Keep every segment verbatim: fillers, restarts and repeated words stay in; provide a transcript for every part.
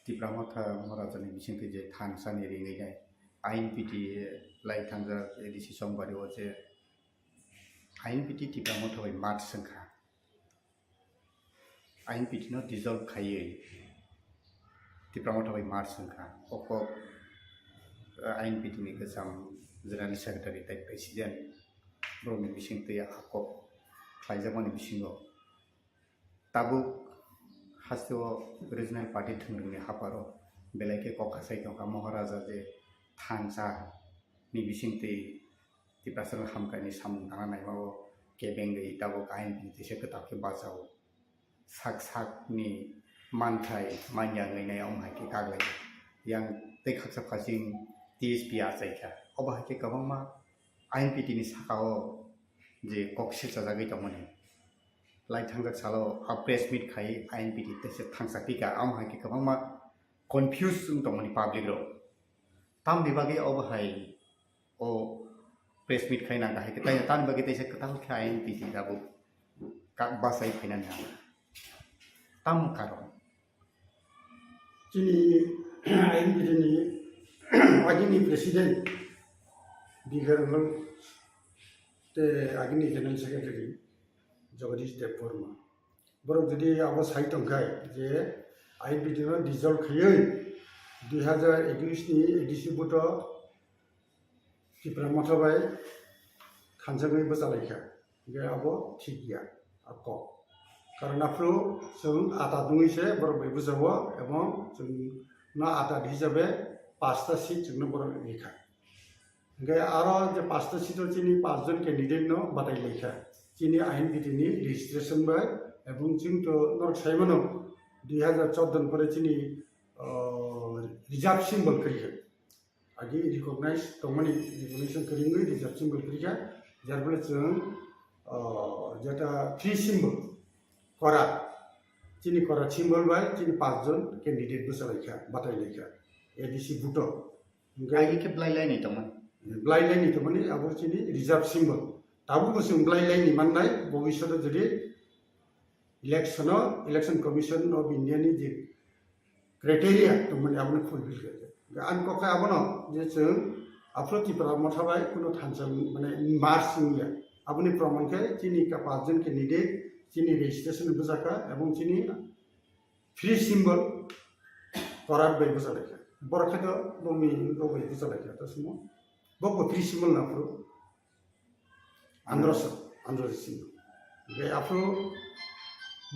Tipra Motha Maharaja ni bisingtwi je thansa ni ringwi nai I N P T lai thangjak A D C Chongbario je I N P T Tipra Motha bai merge wngkha. I N P T no dissolve khaiwi Tipra Motha bai merge wngkha. O kok, eh, I N P T ni kwcham General Secretary tei President borokni bisingtwi a kok khlaijakmani bisingo tabuk hasteo regional party thwngrwngni hapharo belai khe kok kasai tongkha. Maharaja je thansa ni bisingtwi Tiprasa rok hamkrai ni samung tangna naima o kebengwi tabuk I N P T teisa kwtal khe bachao. Sak sak ni manthai manya wngwi nai omo hai khe kaglai yang tei khaksa phasing T S P achai kha. Obo hai khe kwbangma I N P T ni saka o je kok silchajagwi tongmani lai thangjak salo a press meet khai I N P T teisa thangsa pika omo hai khe kwbangma confuse wng tongmani public rok. Tamni bagwi obo hai o press meet khai nang hai khe, tai tamni bagwi teisa kwtal khe I N P T tabuk kak bachai phaina nang. Tamo karon. Chini I N P T ni agini president Dighar Rangol te agini general secretary Jagadish Debbarma. Borok jodi abo sai tongkhai je I N P T no dissolve khaiwi dui hazar ekush ni A D C buto Tipra Motha bai khanjaknai bwchalaikha, hingkhe abo thik ya, a kok. Karon aphuru chwng ata dungwi se borok bai bwchao, ebong chwng no ata hisabe pasta seat chwngno borok rikha. Hingkhe aro je pasta seat o chini pachjon candidate no batai laikha, chini I N P T ni registration bai, ebong chwng to norok sai mano, dui hazar chordo ni pore chini, oh, reserve symbol kwrwi kha. Agi recognize tongmani recognition kwrwngwi reserve symbol kwrwikha, jar phole chwng, oh, jeta three symbol, kora, chini kora symbol bai chini pachjon candidate bwchalaikha, batailaikha A D C buto. Hingkhe agi khe blai laini tongmani. Blai laini tongmani abo chini reserve symbol. Tabukbo chwng blai laini mannai, bobishoto jodi election o, Election Commission of India ni je criteria tongmani abono fulfill khaijak. Ang kok khe abono je chwng aphuru Tipra Motha bai kuno thansa mane merge wngya. Aboni proman khe chini ka pachjon candidate chini registration bwjakha ebong chini free symbol korat bai bwchalaikha. Borok khe to bongni rok bai bwchalaikha to sumo. Bokbo free symbol na aphuru. Androso, Androso Singh. Hingkhe aphuru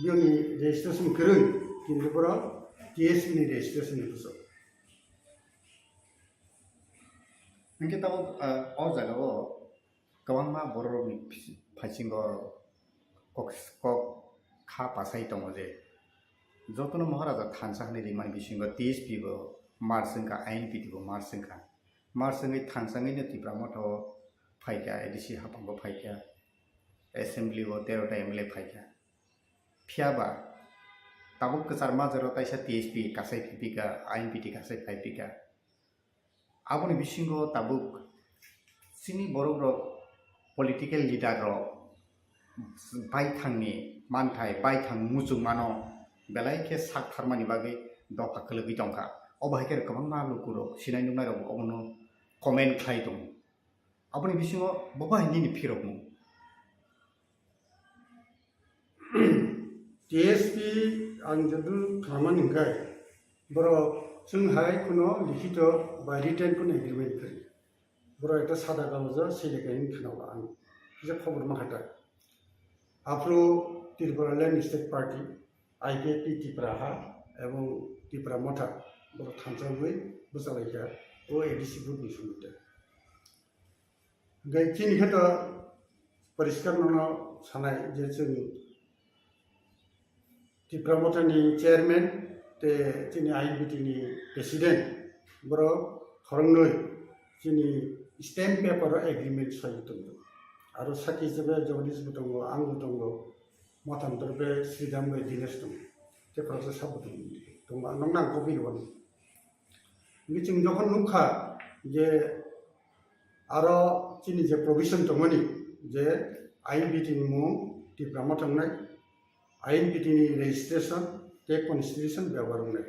biyoni registration kwrwi, kintu borok T S P ni registration ni bwswk. Hingkhe tabuk, ah, o jaga o kwbangma borok rokni phaisingo kok, kok kha pasai tongo je jotono Maharaja thansa hinwi ringmani bisingo T S P bo merge wngkha, I N P T bo merge wngkha. Merge wngwi thansa wngwino Tipra Motha o phaikha, A D C haphango phaikha, assembly o tero ta M L A phaikha. Phiyaba tabuk kwchar majaro taisa T S P kasai phipikha, I N P T kasai phaipikha. Aboni bisingo tabuk chini borok rok political leader rok baithangni manthai, baithang muchungmano belai khe sak tharmani bagwi dopha kwlwgwi tongkha. Obo hai khe kwbangma lukurok sinai nuknairok obono comment khlai tongo. Aboni bisingo bo bai nini phirokmung. T S P ang joto khamani hwnkhe borok chwng hai kheno likhito ba written kheno agreement kwrwi. Borok ekta sada kagojo swi lekha hwn kheno ang kisa khobor ma kha ta. Aphuru Tripura Land State Party, I P F T Tipra ha ebong Tipra Motha borok thansa wngwi bwchalaikha o A D C vote ni somoi tei. Hingkhe chini khe to poriskar nono sanai je chwng Tipra Motha ni chairman tei chini I N P T ni president borok khoroknwi chini stamp paper o agreement soi tongo. Aro sakhi hisabe Jagadish bo tongo, ang bo tongo, Motham dorbe Sridham bai Dinesh tongo. Tei khoroksa sabo tongo, tongo, ang nokno ang copy rwmani. Hingkhe chwng jokhon nukha je aro chini je provision tongmani je I N P T ni mung Tipra Motha wngnai, I N P T ni registration tei constitution bebohar wngnai.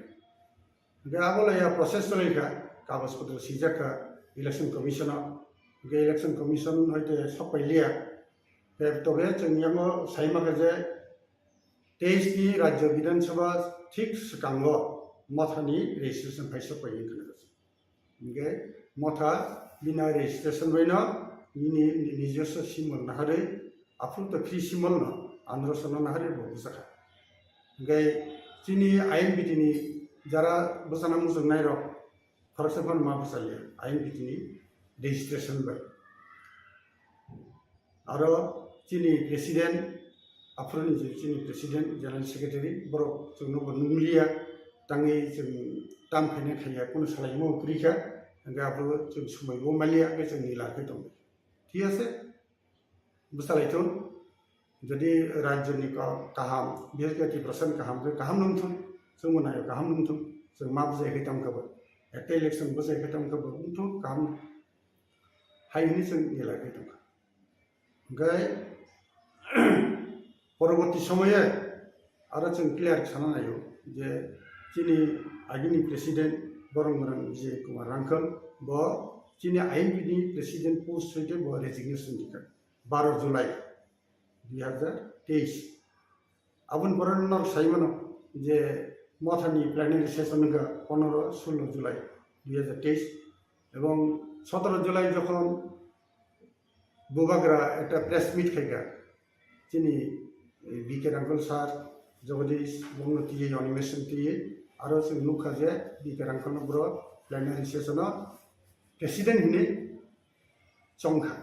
Hingke abo laiya process choli kha, kagoj potro sijak kha election commission o. Hingke election commission hoite sok pai liya. Hingke tobe chwng yango sai mankha je teis ni Rajya Bidhan Sabha thik swkango Motha ni registration phai sok pai wngkha. Hingke Motha bini registration bai no nini nijoswo simol naharwi, aphuru to free simol no andro sono naharwi bo bwsakha. Hingke chini I N P T ni jara bwsana muchungnai rok khoroksa phano ma bwsaliya I N P T ni registration bai. Aro chini president, aphuruni je chini president, general secretary, borok chwngno bo nungliya, tangwi chwng tam khaina khaiya, kunu salaimo kwrwi kha, hingke aphuru chwng swmaibo maliya, hingke chwng nila khe tongo. Thik ase? Bwsalaithun, jodi rajyoni ka-, kaham, bises khe Tiprasani kaham, khe kaham nungthun, chwngbo naio kaham nungthun, chwng ma bwsai khe tongkha bo. Ekta election bwsai khe tongkha bo, wngthun kaham hai hwnwi chwng nila khe tongkha. Hingke poroboti somoye aro chwng clear sana naio je chini agini president borong borong Vijay Kumar Rangkhal bo chini I N P ni president post hoite bo resignation dikha baro July dui hajar teis. Aboni pore norok sai mano je Mothani plenary session wngkha pondro solo July dui hajar teis ebong sotoro July jokhon Bubagra ekta press meet khaikha, chini, eh, B K Rangkhal sir, Jagadish, bongno twiwi animation twiwi, aro chwng nukha je B K Rangkhalno boro plenary session o president hinwi chongkha,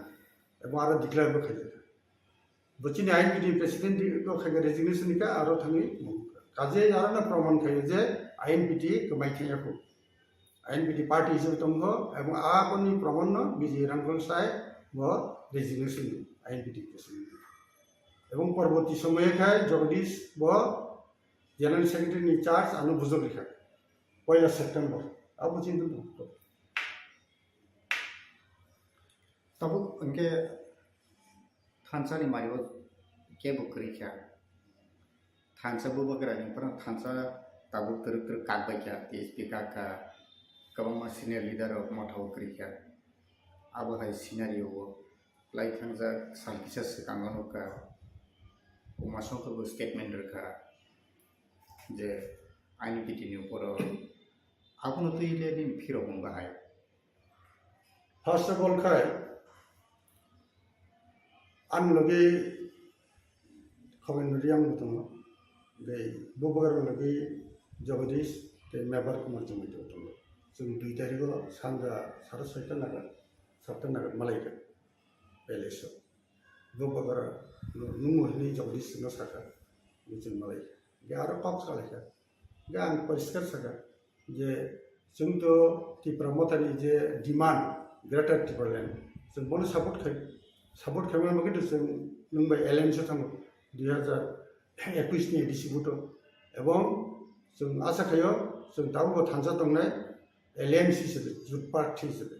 ebo aro declare bo khaijak. Bo chini I N P T president bo khaikha resignation ni kha, aro thangwi mungkha. Kaje aro no proman khaio je I N P T kwmai thangya kho. I N P T party hisabe tongkho, ebong aboni proman no B J Rangkhal sai bo resignation di, I N P T president. Ebong porborti somoye khai Jagadish bo general secretary ni charge ano bujok rikha. Poila September. Abo chini tongkho. Tabuk hingke thansa ni mario kebo kwrwi kha. Thansa Bubagra ni phano thansa tabuk twrwk twrwk kak bai kha, T S P kak kha, kwbangma senior leader rok Motha o kwrwi kha. Abo hai scenario o lai thangjak sal kisa swkango nukha. Uma Shankar bo statement rwkha je I N P T ni upor o abono twi le nini phirok wng bahai. First of all khai, ani logi Khovendra Reang bo tongo, tei Bubagra logi Jagadish tei Mebar Kumar Jamita tongo. Chwng dui tarikh o sanja sara soita nagar, satta nagar malaikha palace o. Bubagra no nungo hinwi Jagadish no sakha, hinwi chwng malaikha. Ge aro kok salaikha. Ge ang poriskar sakha. Je chwng to Tipra Mothani je demand Greater Tipraland, chwng bono support khai, support khaima bagwi to chwng nwng bai alliance o thango dui hajar ekush ni A D C vote o, ebong chwng asa khaio chwng tabukbo thansa tongnai alliance hisabe, jut party hisabe,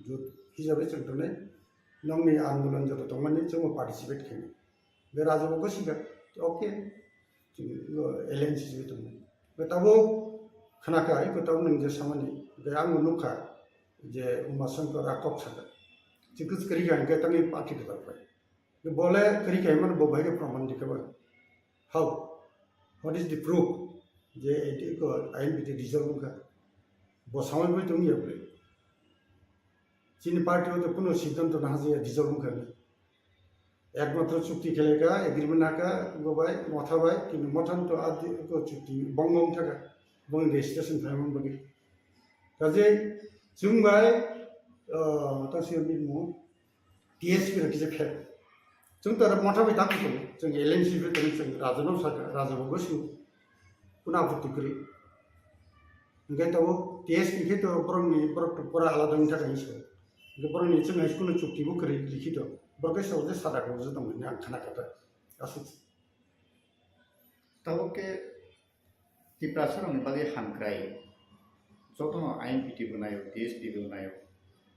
jut hisabe chwng tongnai nokni andolon joto tongmani chwngbo participate khainai. Be raja bo gosika, okay. Chini, o, alliance simi tongmani. Be tabuk khnakha, iko tabuk nwng je samani, be ang nukha je Uma Shankar a kok sakha. Chikis kwrwi kha hingke tangwi party kwtal pai. Be bole kwrwi kha himano bo bahai khe proman dikha ba. How? What is the proof? Je iko I N P T dissolve wngkha. Bo samai bai tongya bwle. Chini party o to kuno siddhanto nahajaya dissolve wngkha hwnwi. Ekmatro chukti khelai kha, agreement hakha, bo bai, Motha bai, kintu Motha no to adi ko chukti bong bong thaka, bong registration khlaimani bagwi. Kaje chwng bai, ah, ta siyam ni mo, T S P rok kisa phek. Chwng to aro Motha bai ta kutung, chwng L N C bai tong, chwng Raja no sakha, Raja bo gosu, kuna aputti kwrwi. Hingke tabuk T S P khe to borokni, borok to pura alada wngkha kaisa. Hingke borokni chwng hai kuno chukti bo kwrwi likhito. Borok khe sao je sada khe je tongmani ang khana kha ta. Aswk. Tabuk khe Tiprasa rokni bagwi hamkrai. Jotono I N P T bo naio, T S P bo naio,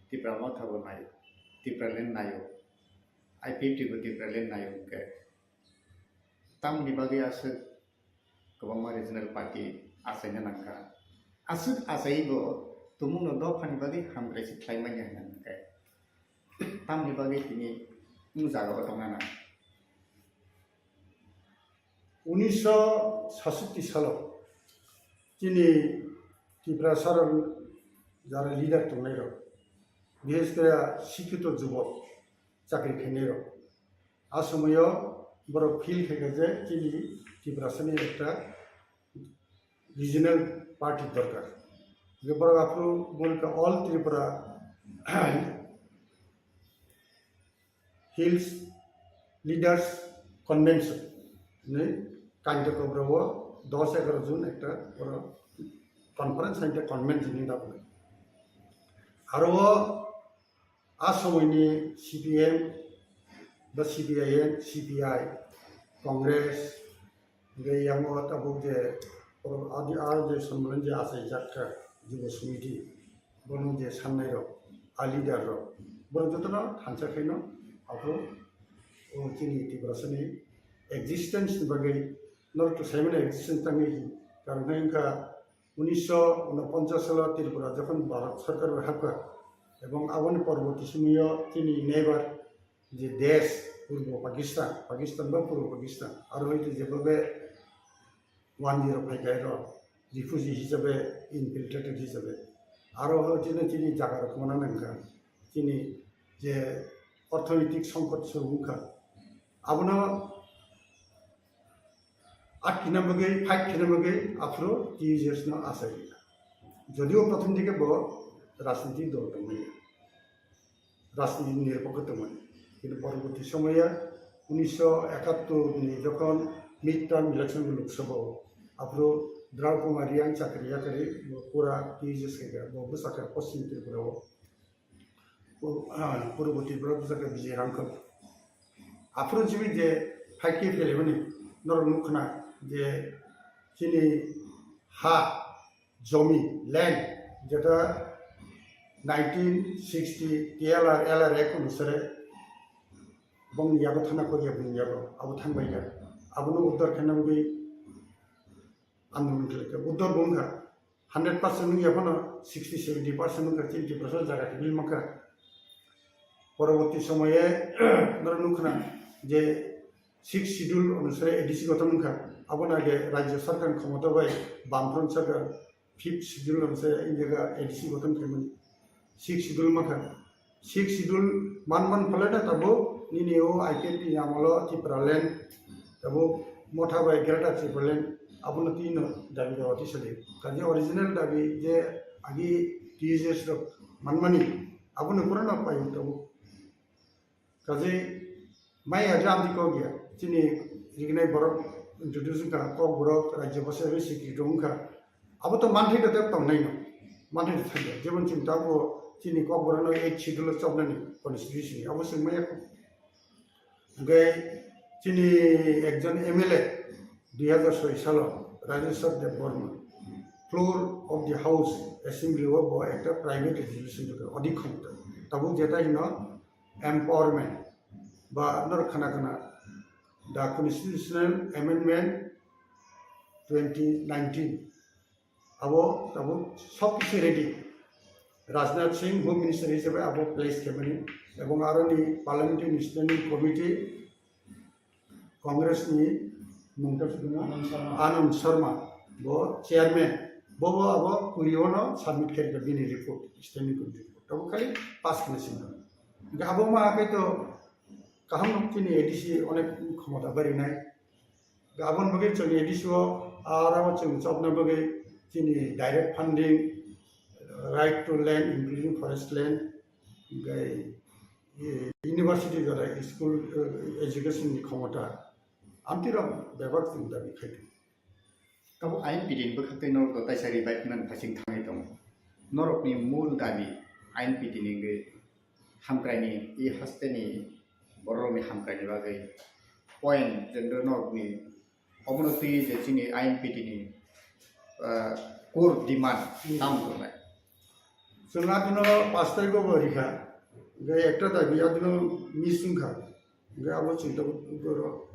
Tipra Motha bo naio, Tipraland naio, I P F T bo Tipraland naio hingke. Tamoni bagwi aswk kwbangma regional party achaina nangkha. Aswk achaibo tumungno dophani bagwi hamkrai se khlai manya hwnwi hwnkhe tamni bagwi tini o jaga o tongna nang. Unisho sasatti salo chini Tiprasa rok jara leader tongnai rok, bishesh kore sikkito jubok chakri khainai rok, a somoyo borok feel khaikha je chini Tiprasani ekta regional party dorkar. Je borok aphuru buini kha All Tripura Hills Leaders Convention hinwi Kanyakobra o dos egaroh June ekta borok conference hai khe convention hinwi dapnai. Aro o a somoini C P M ba C P I M, C P I, Congress, hingke yango tabuk je oro adi aro je Sombidan je achaijak kha Jubo Samiti, bono je sannai rok, a leader rok, borok jotono thansa khaino aphuru o chini Tiprasani existence ni bagwi norok to saimano existence tangwi karon khe wngkha unisho unoponchas salo Tripura jokhon Bharat Sarkar bai hapkha, ebong aboni porborti somoyo chini neighbor je desh Purbo Pakistan, Pakistan ba Purbo Pakistan, aro hoite jebabe wanjwi rok phaikha ero refugee hisabe, infiltrated hisabe, aro hoite chini jaga rok mano nangkha, chini je orthonoitik songkot se wngkha, abono atkina bagwi, fight khina bagwi aphuru T U J S no achai rikha. Jodio prothom dike bo rajniti dol tongmani, rajniti nirpokho tongmani. Kintu porborti somoya unisho ekattor ni jokhon mid term election bo Lok Sabha o, aphuru Draw Kumar Reang chakri yakari bo pura T U J S khaikha, bo bwsakha Poschim Tripura o. Pur-, ah, Purbo Tripura bwsakhe Bijay Rangkhol. Aphuru chini je fight khe phelemani norok nukkhna je chini ha, jomi, land, jeta nineteen sixty T L R L R Act onusare bongni yago thana koriya bini yago abo thangbaikha. Abono uddar khaina bagwi andolon khlaikha. Uddar bo wngkha. Hundred percent wngya phano sixty seventy percent wngkha chini Tiprasa jaga kibil mankha. Poroborti somoye norok nukkhna je sixth schedule onusare A D C gothon wngkha. Abono age rajya sarkar ni khomota bai Bamfront sarkar fifth schedule onusare India ga A D C gothon khaimani. Sixth schedule mankha. Sixth schedule man man phalena tabuk nini o I P F T ni amolo Tipraland tabuk motha bai Greater Tipraland abono tini no dabi dawa tisali. Kaje original dabi je agi T U J S rok manmani abono purano pai tabuk. Kaje Maya jam di kok ya, chini rignai borok introduce wngkha, kok borok rajya bwsa bai sikri rok wngkha. Abo to manthai da tep tong nai no, manthai da thangya. Jemon chini tabo chini kok borok no eight schedule o chopnani constitution abo swng maya kho. Hingke chini ekjon M L A dui hazar soi salo Rajeshwar Debbarma floor of the house assembly o bo ekta private resolution rwkha, odik khomta. Tabuk jeta hino empowerment ba norok khana khana the constitutional amendment twenty nineteen abo tabuk sob kisu ready. Rajnath Singh Home Minister hisabe abo place khaimani ebong aroni Parliamentary Standing Committee Congress ni mungta suduna Anand Sharma. Anand Sharma bo chairman, bo bo abo kuri ono submit khaikha bini report, standing committee report. Abo khali pass khna singha. Hingke abo ma khe to kaham chini A D C onek khomota barinai. Aboni bagwi chwng A D C o aro chwng chopna bagwi chini direct funding, right to land, including forest land, hingke university jora school, eh, education ni khomota, amtwi rok bebak chwng dabi khai tongo. Tabuk I N P T ni bwkhak twi norok to taisa revive nani phasing thangwi tongo. Norokni mul dabi I N P T ni wngwi hamkraini, i hasteni bororokni hamkraini bagwi point jendro norokni obono twi je chini I N P T ni, ah, core demand tamo tongnai. Chwng adino pash tarikh o bo rikha, hingke ekta dabi adino miss wngkha, hingke abo chwng tabuk oro.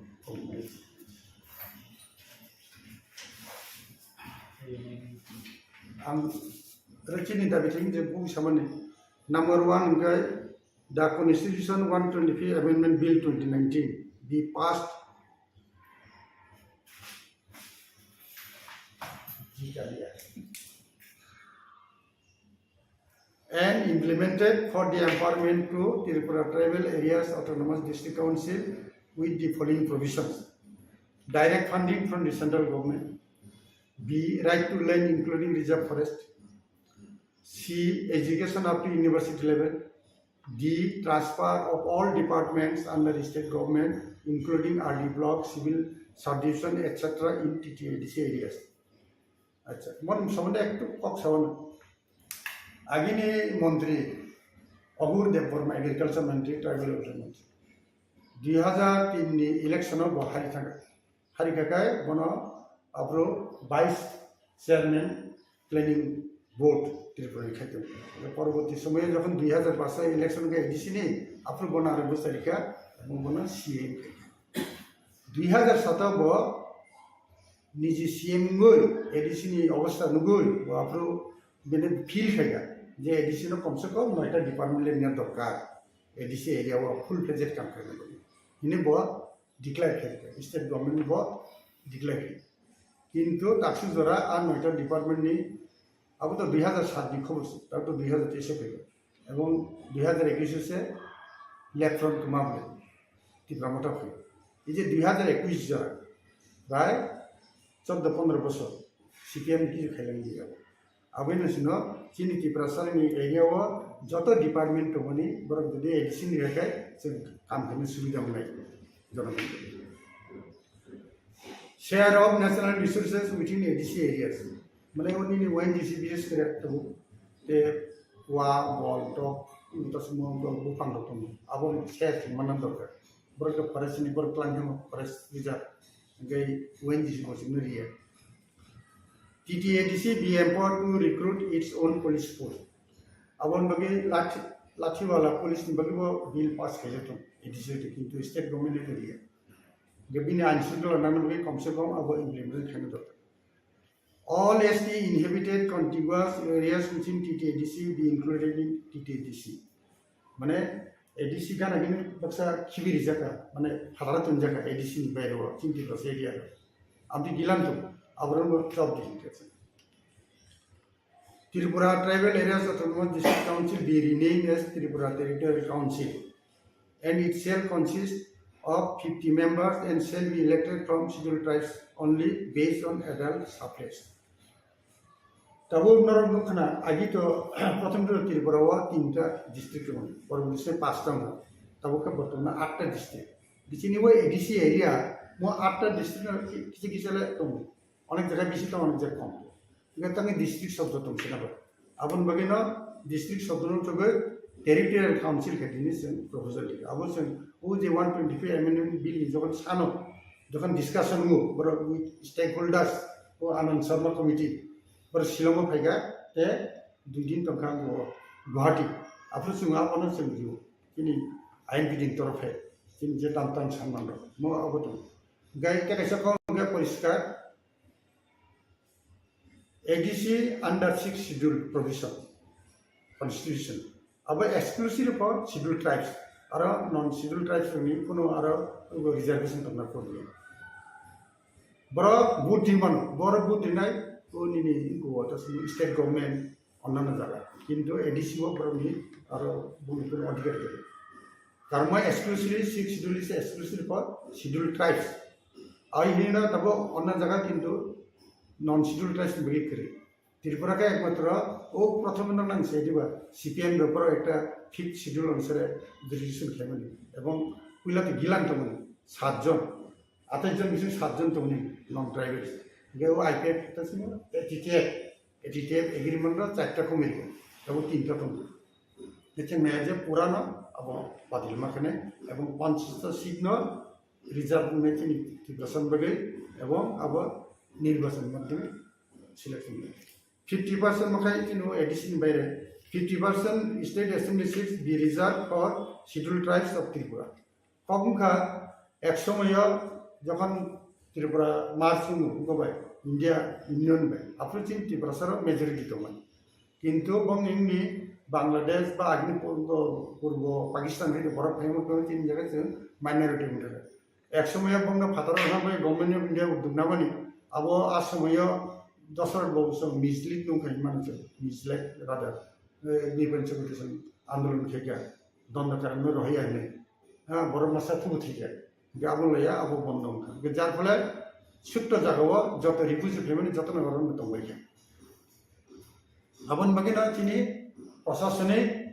Ang rechini dabi thing je bung samani. Number one hwnkhe the Constitution one twenty-five Amendment Bill twenty nineteen be passed. And implemented for the empowerment to Tripura Tribal Areas Autonomous District Council with the following provisions. Direct funding from the central government. B, right to land including reserve forest. C, education up to university level. D, transfer of all departments under state government, including R D block, civil subdivision, et cetera in T T A D C areas. Acha, mon somonde ektu kok sawan. Agini montri Abur Debbarma, agriculture montri, tribal welfare montri. Dui hajar tin ni election o bo hari thangkha. Hari khakai bono aphuru vice chairman planning board Tripura ni khaitong. Poroboti somoyo jokhon dui hajar paanch election khe A D C ni, aphuru bono aro bwsarikha, bono C M khaikha. Dui hajar sato bo niji C M wngwi A D C ni obostha nugwi bo aphuru bini feel khaikha je A D C no komse kom noita department le nina dorkar, A D C area o full fledged kam khaina bagwi. Hini bo declare khaikha, state government bo declare khaikha. Kintu taksuk jora a noita department ni abo to dui hajar sat ni khobor se, abo to dui hajar teis o phaibo. Ebong dui hajar ekush se left front kwma ble Tipra Motha phai. Ei je dui hajar ekush jora bai choddo pondro bosor C P M kichu khailang di abo. Aboni sino chini Tiprasa ni area o joto department tongmani borok jodi A D C ni khe chwng kam khaina subida wngnai jonogon. Share of natural resources within A D C areas. Mane onini O N G C bises khe tongo. Te wa, bol, tok, tasmo, bol, buphang rok tongo. Abo share manna dorkar. Borok khe forest ni borok twlang khe forest reserve. Hingke O N G C bo chwngno riya. T T A D C be empowered to recruit its own police force. Aboni bagwi lathi, lathiwala police ni bagwi bo bill pass khaijak thung A D C, kintu state government ni riya. Hingke bini ain shrunkhala nangna bagwi komse kom abo implement khaina dorkar. All S T inhabited contiguous areas within T T A D C be included in T T A D C. Mane A D C gana gini baksa khibi rijaka, mane phatara tonjaka A D C ni baire o, chini Tiprasa area o. Abdi gilam to, aborok no chop di hinke se. Tripura Tribal Areas Autonomous District Council be renamed as Tripura Territorial Council, and it shall consist of fifty members and shall be elected from Scheduled Tribes only based on adult suffrage. Tabuk norok nukha na, agi to prothom to Tripura o tinta district tongo, poroboti se pasta tongo, tabuk khe bortomano atta district. Bichini o A D C area mo atta district no kisa kisa le tongo, onek jaga bisi tongo, onek jaga kom. Hingke tangni district shobdo tong sina bo. Aboni bagwi no district shobdo no chugwi territorial council khe tini chwng proposal rikha. Abo chwng o je one twenty-five amendment bill ni jokhon sano, jokhon discussion wngo, borok stakeholders, o Anand Sharma committee, borok Shillong o phaikha, te dui din tongkha bo Guwahati. Aphuru chwng abono chwng rw, chini I N P D ni torof hai, chini je tam tam sanman rok, mo abo tong. Gai khe kaisa kok hwnkhe poriskar, A D C under sixth schedule provision, constitution. Abo exclusive for scheduled tribes. Aro non scheduled tribes ni kuno aro reservation tongna problem. Borok vote rimano, borok vote rinai, o nini go ta state government, onnano jaga. Kintu A D C o borokni aro boni kuno adhikar gaya. Karma exclusively, sixth schedule is exclusive for scheduled tribes. Ai hino tabo onna jaga kintu non scheduled tribes ni bagwi kwrwi. Tripura khe ekmatro o prothom no nang se diba C P M rok ekta fifth schedule onusare jurisdiction khlaimani. Ebong puila to gilan tongmani satjon, atais jon bising satjon tongmani non tribals. Hingke o I P F ta simo T T F. T T F agreement no charta committee, abo tinta tongo. Hingke nai je purano abo badil ma khane, ebong panchshito seat no reserve wngwi chini Tiprasa ni bagwi, ebong abo nirbachan madhyame selection wngwi. Fifty percent makhai chini A D C ni baire, fifty percent state assembly seats be reserved for scheduled tribes of Tripura. Kok wngkha, ek somoyo jokhon Tripura merge wngwi wngkha bai, India Union bai. Aphuru chini Tiprasa rok majority tongmani. Kintu bong nini Bangladesh ba agini purbo, purbo Pakistan hai borok phaima tong chini jaga chwng minority wngkha. Ek somoyo bongno phataro rwna bai Government of India udduk nabani abo a somoyo Dosarot Babu song mislead nung khai mano chwng, mislead rather, eh, Nipan Chaudhary song andolon khai kha, dondo karan no rohai aine, ha, borok masa thubu thikha, hingke abo laya abo bondo wngkha, hingke jar phole sutto jagao joto refugee phaimani jotono borok tongbai kha. Aboni bagwi no chini prosasonik,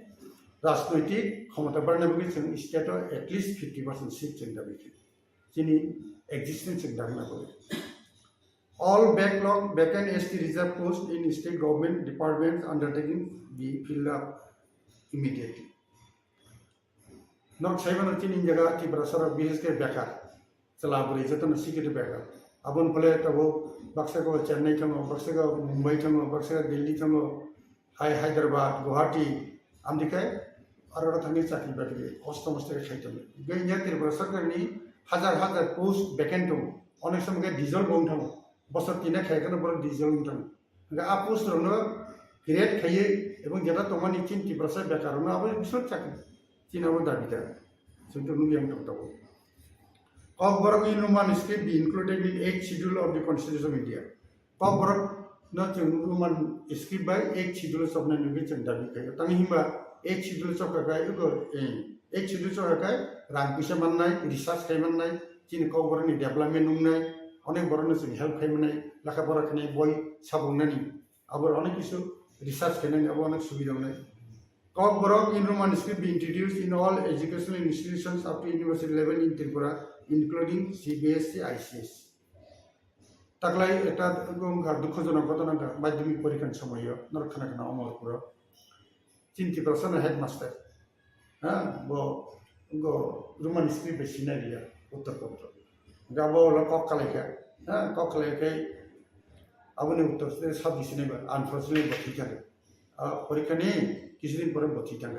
rajnoitik khomota barna bagwi chwng state o at least fifty percent seat chwng dabi khe. Chini existence chwng dabi na bagwi. All backlog vacant S T reserve post in state government departments undertaking be filled up immediately. Nok saimano chini jaga Tiprasa rok bises khe bekar. Chwla bwrwi jotono sikiri bekar. Aboni phole tabuk baksa go Chennai thango, baksa go Mumbai thango, baksa go Delhi thango, hai Hyderabad, Guwahati, amtwi khe aro oro thangwi chakri bakri kosto mosto khe khai tongo. Hingke India Tripura sarkarni hajar hajar post vacant tongo. Onek somo khe dissolve wng thango. Bosor tini khai kheno borok dissolve wng thango. Hingke a post rokno create khaiwi ebong jeta tongmani chini Tiprasa bekar rokno abo bisor chakri. Chini abo dabi da. Chwng to nugwi ang tong tongo. Kokborok in Roman script be included in eighth schedule of the Constitution of India. Kokborok no chwng Roman script bai eighth schedule choknai nugwi chwng dabi khaio. Tang himba eighth schedule chokha khai ego, eh, eighth schedule chokha khai rang puisa mannai, research khai mannai, chini kokborok ni development wngnai, onek borok no chwng help khai mannai, lekha pora khainai boi sabung nani. Abo onek kisu research khainani abo onek subida wngnai. Kokborok in Roman script be introduced in all educational institutions up to university level in Tripura, including C B S E, I C S E. Taklai ekta wngkha dukhojonok ghotona wngkha madhyamik porikha ni somoyo norok khna khna Omorpuro. Chini Tiprasa no headmaster. Ha, bo, bo Roman script bai sinai liya, uttor pratro. Ga bo lo kok kalai kha. Ha, kok kalai kha. Aboni uttor se sab di sinai ba, unfortunately bo thik kha. A, porikha ni kisu din pore bo thik kha.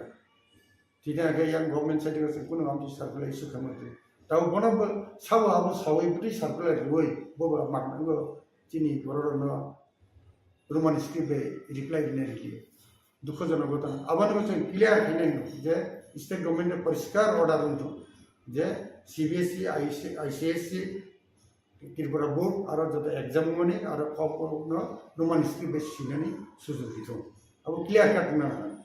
Thik kha yang government side ko se kuno amti circular issue kha mantri. Tau bono bo sabo abo sawi butui circular roi, bo bo mak nango chini borok no Roman script bai reply rina rikliya. Dukhojonok ghotona. Aboni bo chwng clear khainai je state government ni poriskar order wngthok je C B S E, I C S E, Tripura board aro joto exam mani aro kok no Roman script bai sinani sujog dithok. Abo clear cut wngna nango.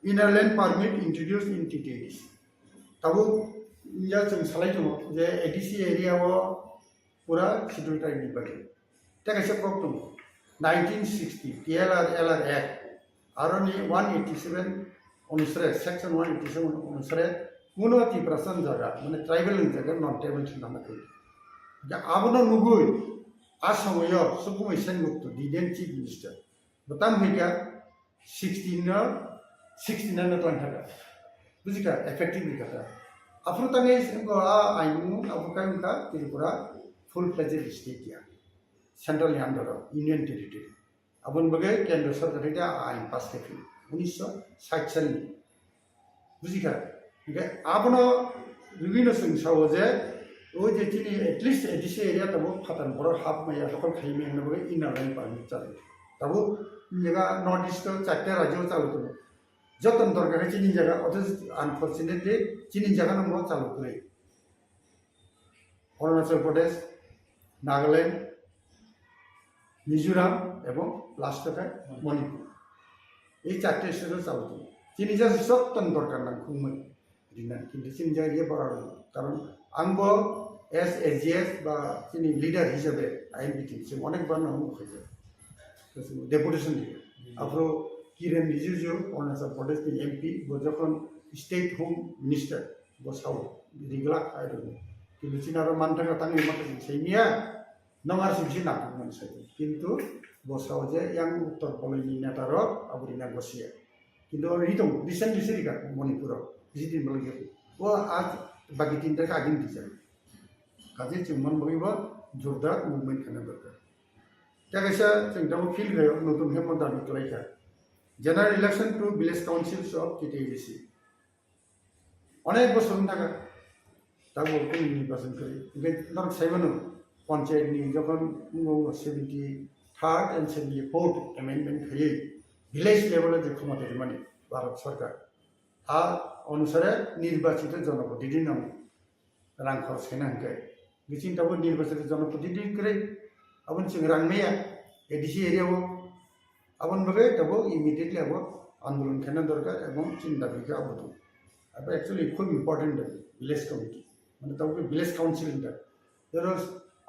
Inner line permit introduced in T T A D C. Tabuk ya chwng salai tongo je A D C area o pura Scheduled Tribe ni bagwi. Tei kaisa kok tongo, nineteen sixty T L R L R Act, aroni one eighty seven onusare, section one eighty seven onusare, kuno Tiprasa ni jaga, mane tribal ni jaga, non tribal se nana kwi. Da abono nugwi, a somoyo Sukumai Sengupt, the then chief minister, bo tam hai kha, sixteen no, sixty nine no twlang kha. Buji kha, effective ni kha. Aphuru tangwi sengko a ainu abo kai wngkha Tripura full fledged state ya. Central ni under o, Union Territory. Aboni bagwi Kendra Sarkar hai a ain pass khe phino. Unisho sait salni. Buji kha? Hingke abono rwino chwng sao je, o je chini at least A D C area tabuk phatar borok hap maya dokol khai maya hwnwi bagwi inner line permit chajak. Tabuk jaga North East o charta rajyo chalo tongo. Joto ni dorkar khe chini jaga, othocho unfortunately chini jaga no mo chalo kwrwi. Arunachal Pradesh, Nagaland, Mizoram ebong last o khe Manipur. Ei charta state o chalo tongo. Chini jaga joto ni dorkar nang khungmani. Rinani. Kintu chini jaga ye bara rw. Karon ang bo as A G S ba chini leader hisabe I N P T chwng onek bar no mung khaijak. Deputation di. Aphuru Kiren Rijiju, Arunachal Pradesh ni M P, bo jokhon State Home Minister, bo sao, rigla khai rw. Kintu chini aro manthaka tangwi maka chwng saimiya. Nong R C B C nangkukmani sai. Kintu bo sao je yang uttor boloi ni neta rok abo rina gosia. Kintu abo ri tongo, recently se rika Manipur o, bisi din boloi gate. O a bagi tin ta agin di jai. Kaje chwng man bagwi bo jordar movement khana dorkar. Tei kaisa chwng tamo feel khayo, notun hemo dabi kwlai kha. General election to village councils of T T A D C. Onek bosor wng thaka. Tabuk kunu nirbachon kwrwi. Hingke norok sai mano, Panchayat ni jokhon seventy third and seventy fourth amendment khaiwi village level o je khomota rimani Bharat Sarkar, a onusare nirbachito jonoprotidini nang rang khorch khaina hwnkhe. Biching tabuk nirbachito jonoprotidini kwrwi, aboni chwng rang maya A D C area o. Aboni bagwi tabuk immediately abo andolon khaina dorkar ebong chini dabi khe abo tong. Abo actually khub important dabi, village committee. Mane tabuk village council hinda. Jero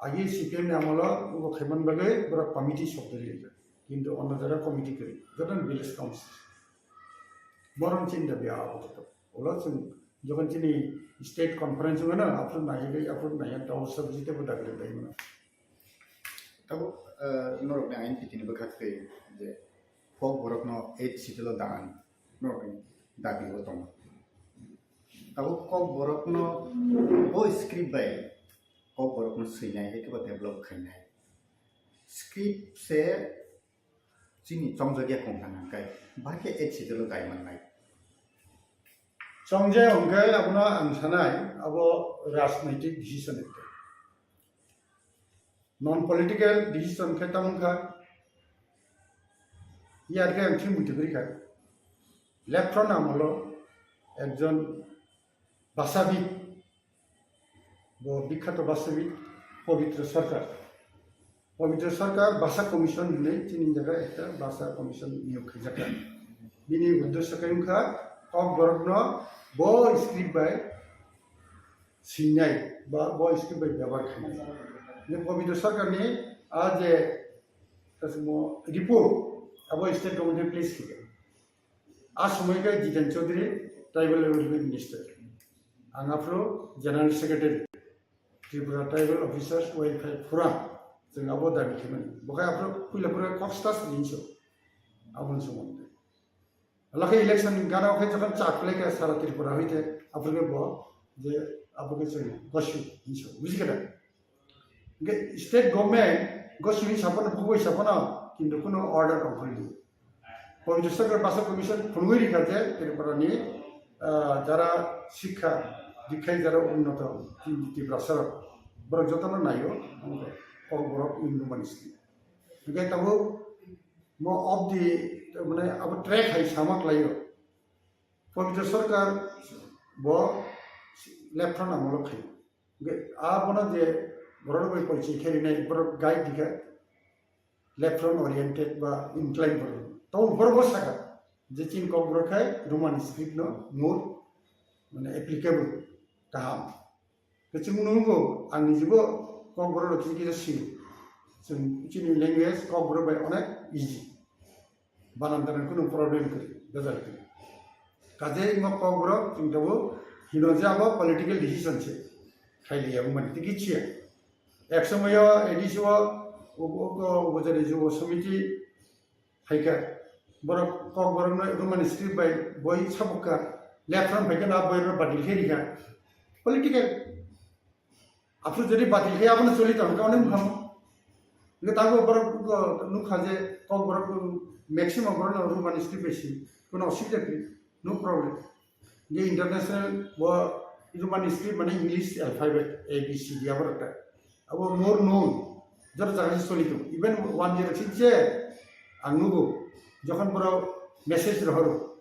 agi C P M ni amolo ubo khaiman bagwi borok committee sok dori rijak. Kintu ono jaga committee kwrwi, jotono village council. Borom chini dabi abo to. Ulo chwng jokhon chini state conference wngmano, aphuru naiwi, aphuru naiwi, ta o subject bo dabi rwbaimano. Tabuk, eh, norokni ain pitini bwkhak twi je Kokborokno eighth schedule o dan norokni dabi o tongo. Tabuk Kokborokno bo script bai Kokborokno swinai, hai khe bo develop khainai. Script se chini chongjagya kongthang hwnkhai, bahai khe eighth schedule o dai mannai. Chongjaya hwnkhai abono ang sanai, abo rajnaitik decision ekta. Non political decision khe tamo wngkha, yar khe ang thik muitu kwrwi kha. Left front amolo ekjon bhasavid, bo bikhato bhasavid Pabitra Sarkar. Pabitra Sarkar Bhasa Commission hinwi chini jaga ekta Bhasa Commission niyog khaijak kha. Bini uddesyo khe wngkha Kokborokno bo script bai swinai ba bo script bai byabar khainai. Ni Pabitra Sarkar ni a je kasimo report abo state government place khaijak. A somoi khe Jiten Chaudhary, Tribal Welfare Minister. Ang aphuru General Secretary, Tripura Tribal Officers Welfare Forum. Chwng abo dabi khaimani. Bo khe aphuru puila phuru kok stas rinso. Aboni somondo. Lakhe election ni gana khe jokhon chak khlai kha sara Tripura hoite, aphuru khe bo je abo khe chwng gosu hinso. Buji khe da? Hingke state government gosini sapono, bugui sapono, kintu kuno order ongkhorli. Pabitra Sarkar Bhasa Commission phunugui rikha je Tripura ni, ah, jara sikha dikhai jara unnoto Tiprasa rok, borok jotono naio, Kokborok Hindu Monastery. Hingke tabuk mo of the, mane abo track hai sama khlaio. Pabitra Sarkar bo left front amolo khaio. Hingke abono je borok bai porichoi khe rinai, borok guide dikha left front oriented ba incline borok. To borok bo saka je chini Kokborok khai Roman script no more mane applicable kaham. Khe chwng nungo ang nijibo Kokborok rok kisa kisa sio. Chwng chini language Kokborok bai onek easy. Banan tanan kunu problem kwrwi, bejal kwrwi. Kaje imo Kokborok chwng tabuk hino je abo political decision se. Khailiya wngmani tei kichiya. Ek somoyo A D C o, o, o, o, o, jani jubo somiti phaikha. Borok Kokborokno Roman script bai boi sabukha. Left front phaikha na boi rok badil khe rikha. Political. Aphuru jodi batil khe abono choli tong kha, onek mungkha. Hingke tabuk borok nukha je Kokborok maximum borok no Roman script bai si, kono osubida kwrwi, no problem. Hingke international bo Roman script mane English alphabet A B C D aborok ta. Abo more known, joto jaga se choli tong. Even one year sik je ang nugo, jokhon borok message rohoro,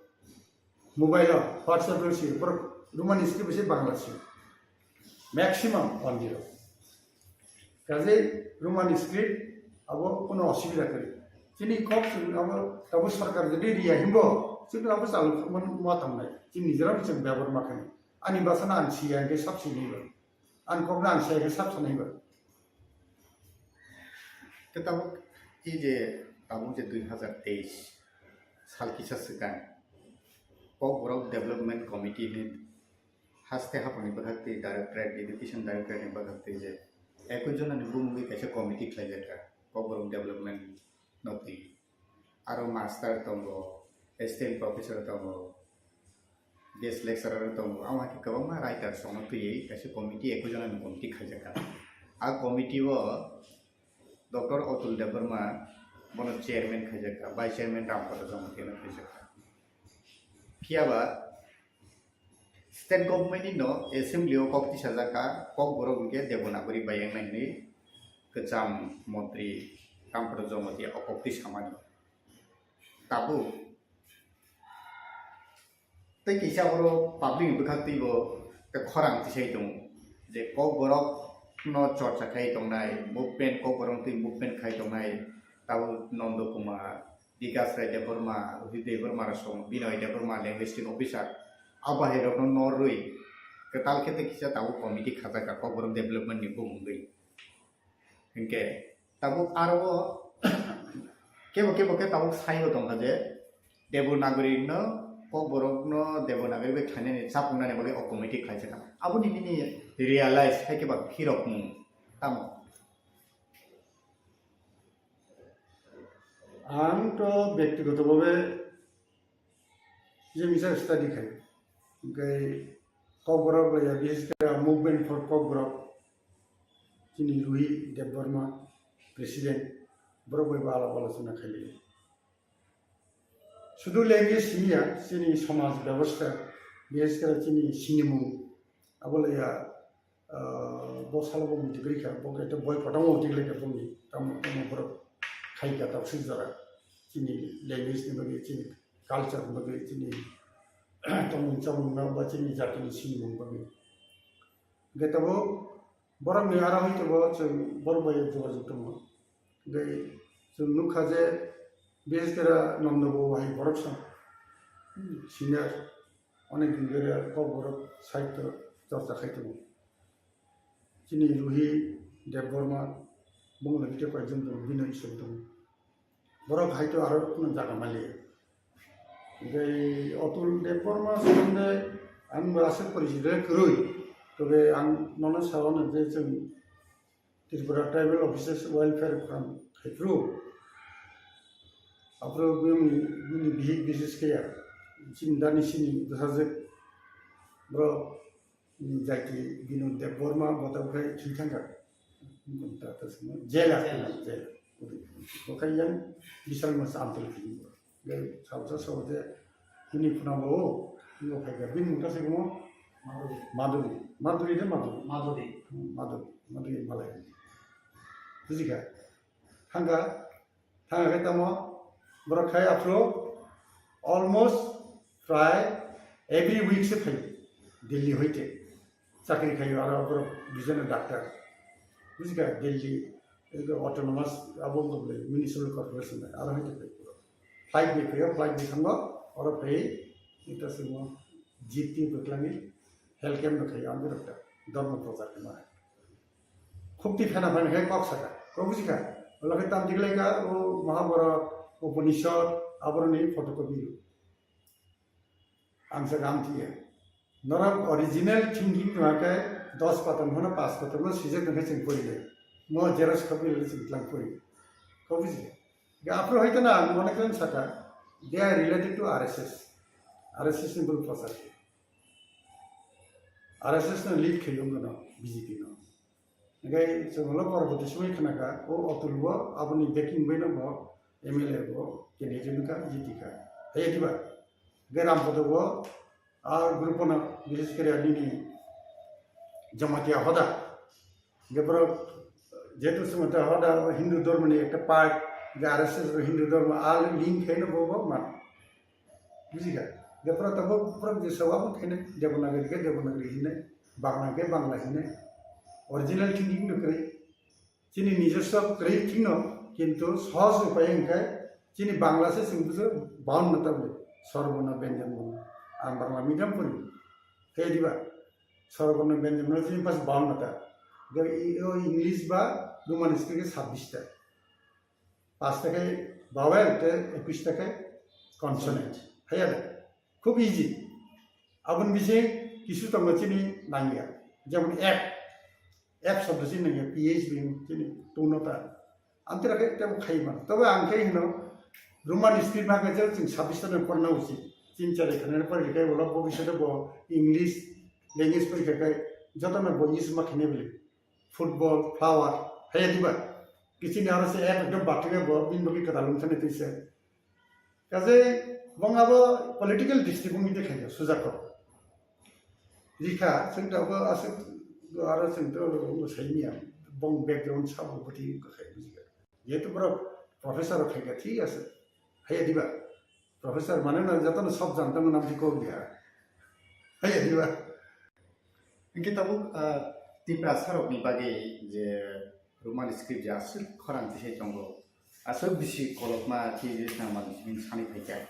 mobile o, WhatsApp o se, borok Roman script se Bangla se. Maximum one year. Kaje Roman script abo kono osubida kwrwi. Chini kok chwng abo tabuk sarkar jodi riya himbo, chwng abo chalo ma tong nai. Chini nijera chwng byabar ma khainai. Ani bwsano ang siya hingke sab sinai ba. Ang kokno ang siya hingke sab sanai ba. Te tabuk e je tabuk je dui hazar teis sal kisa swkang Kokborok Development Committee ni haste haphangni bwkhak twi Directorate, Education Directorate ni bwkhak twi je ekoi jona ni bumungwi kaisa committee khlaijak kha Kokborok Development no twi. Aro master tongo, assistant professor tongo, guest lecturer tongo, amo hai khe kwbangma writers rokno twiwi kaisa committee, ekoi jona ni committee khaijak kha. A committee o Doctor Atul Debbarma bono chairman khaijak kha, vice chairman Rampada Jamatia no khaijak kha. Phiya ba state government ni no assembly o kok tisajak kha, Kokborok hwnkhe Devanagari bai wngna hinwi kwcham montri Kampra Jamatia o koktwi samani. Tabuk tei kisa oro public ni bwkhak twibo tei khorang tisai tongo je Kokborok no chorcha khai tongnai, movement, Kokborok twi movement khai tongnai, tabuk Nondo Kumar, Bikas Rai Debbarma, Ruhi Debbarma rok song, Binoy Debbarma, linguistic officer, abo hai rokno norwi kwtal khe tei kisa tabuk committee khajak kha Kokborok development ni bumungwi. Hinkhe tabuk aro kebo kebo khe tabuk saibo tongkha je Devanagari no, Kokborok no Devanagari bai khlainani chapungnani bagwi o committee khlaijak kha. Aboni bini realize hai khe ba phirokmung tamo? Ang to bektigoto bhabe je misa study khai, hingke Kokborok bai ya, bises khe movement for Kokborok, chini Ruhi Debbarma, president, borok bai bo alap alochona khai. Sudu language siniya, chini somaj bebostha, bises khe chini sinimung, abo laiya, ah, bo salo bo muitu kwrwi kha, bo khe boi kotorma muitu kwrwi kha boni, tamo tamo borok khai kha tok swijak jora. Chini language ni bagwi, chini culture ni bagwi, chini tongmung chamung no ba chini jati ni sinimung bagwi. Hingke tabuk borok ni aro hai tabuk chwng borok bai jogajog tongo. Hingke chwng nukha je bises khe Nondo bo hai borok sa, hmm, senior. Onek din dhori Kokborok sahityo chorcha khai tongo. Chini Ruhi Debbarma, bongni khe koi jon tongo, Binoy Ishwar tongo. Borok hai to aro kunu jaga mali. Hingke Atul Debbarma somonde ang bo aswk porichito kwrwi. Tobe ang nono sao na je chwng Tripura Tribal Officers Welfare Fund khaipru. Aphuru bini, bini bihik bises khe ya. Chini dani sini bwsajwk borok, bini jati Binod Debbarma bo tabuk khai thwi thangkha. Ta, ta simo jela, jela. Jela. Bo khai yang bisal mas amtul kini. Gai salsa saote bini phunabo, bini phaikha, bini mungta se kumo Madhuri. Madhuri. Madhuri de Madhuri. Madhuri. Hmm, Madhuri. Madhuri malai. Bujikha? Thangkha, thangkha khe tamo, borok khai aphuru almost prai every week se phai Delhi hoite. Chakri khaio aro borok bijano doctor. Bujikha Delhi, ego autonomous, abo wngkha bole municipal corporation bai, aro hai tongkha borok. Flight bai khaio, flight bai thango, oro phai, ita simo jeep twi bwkhlangwi health camp no khaio, ang borok ta, dhormo prochar khaima. Khukti phena phena khe kok saka, kok bujikha. Ola khe tam tiglai ka, o Mahabharata, Upanishad, aboroni photocopy. Ang sa gam tiya. Norok original thinking tongma khe dos paton hono pas paton no sijak tongkhe chwng pori le. Mo xerox copy le chwng tlang pori. Ko buji. Ga aphuru hoito na ang mone kren saka. They are related to R S S. R S S ni bul prochar. R S S no lead khayo no B J P no. Hingke chwng ulo porborti somoi khna kha, o Atul bo aboni backing bai no bo M L A bo candidate wngkha, jiti kha. Hai diba? Hingke Rampada bo a group no, bises kore nini Jamatia hoda. Hingke borok jehetu Jamatia hoda Hindu dhormo ni ekta part, hingke R S S bo Hindu dhormo a link khai no bo bo man. Bujikha? Hingke pura tabuk pura je sawabo khainai Devanagari khe Devanagari hinai, Bangla khe Bangla hinai. Original thinking no kwrwi. Chini nijoswa kwrwi thikno, kintu sohoj upai hwnkhe chini Bangla se chwng bujo, bahanno tabuk Swarborno Byanjanborno. Ang Bangla medium pori. Khe diba? Swarborno Byanjanborno chini pas bahanno ta. Hingke i-, o English ba Roman script khe sabbish ta. Pasta khe vowel tei ekush ta khe consonant. Haiya de? Khub easy. Aboni bising kisu tongo chini nangya. Jemon app. App shobdo chini nangya, P H B chini tungno ta. Amtwra khe tebo khai mano. Tobe ang khe hino Roman script ma khe je chwng sabbish ta no porna uchi. Tin char khana pore khe bo lok bo bising bo English language pore khe joto no bo use ma khane bili. Football, flower, haiya diba? Kiching aro se ek ekdom bathwk bo, bini bagwi kwtal wng thani twi se. Kaje bong abo political district wngwi de khaija, sujak kok. Rikha, chwng to abo aswk, aro chwng to sai miya. bong background sabo bwtwi wngkha khai bujiya. Jehetu borok professor rok khaikha, thik ase. Haiya diba? Professor mane na jotono sob janta mwnam di kok dia. Haiya diba? Hingke tabuk, ah, Tiprasa rokni bagwi je Roman script je aswk khorang tisai tongo, aswk bisi kolokma twi je nangma bisi bini sani phaikha.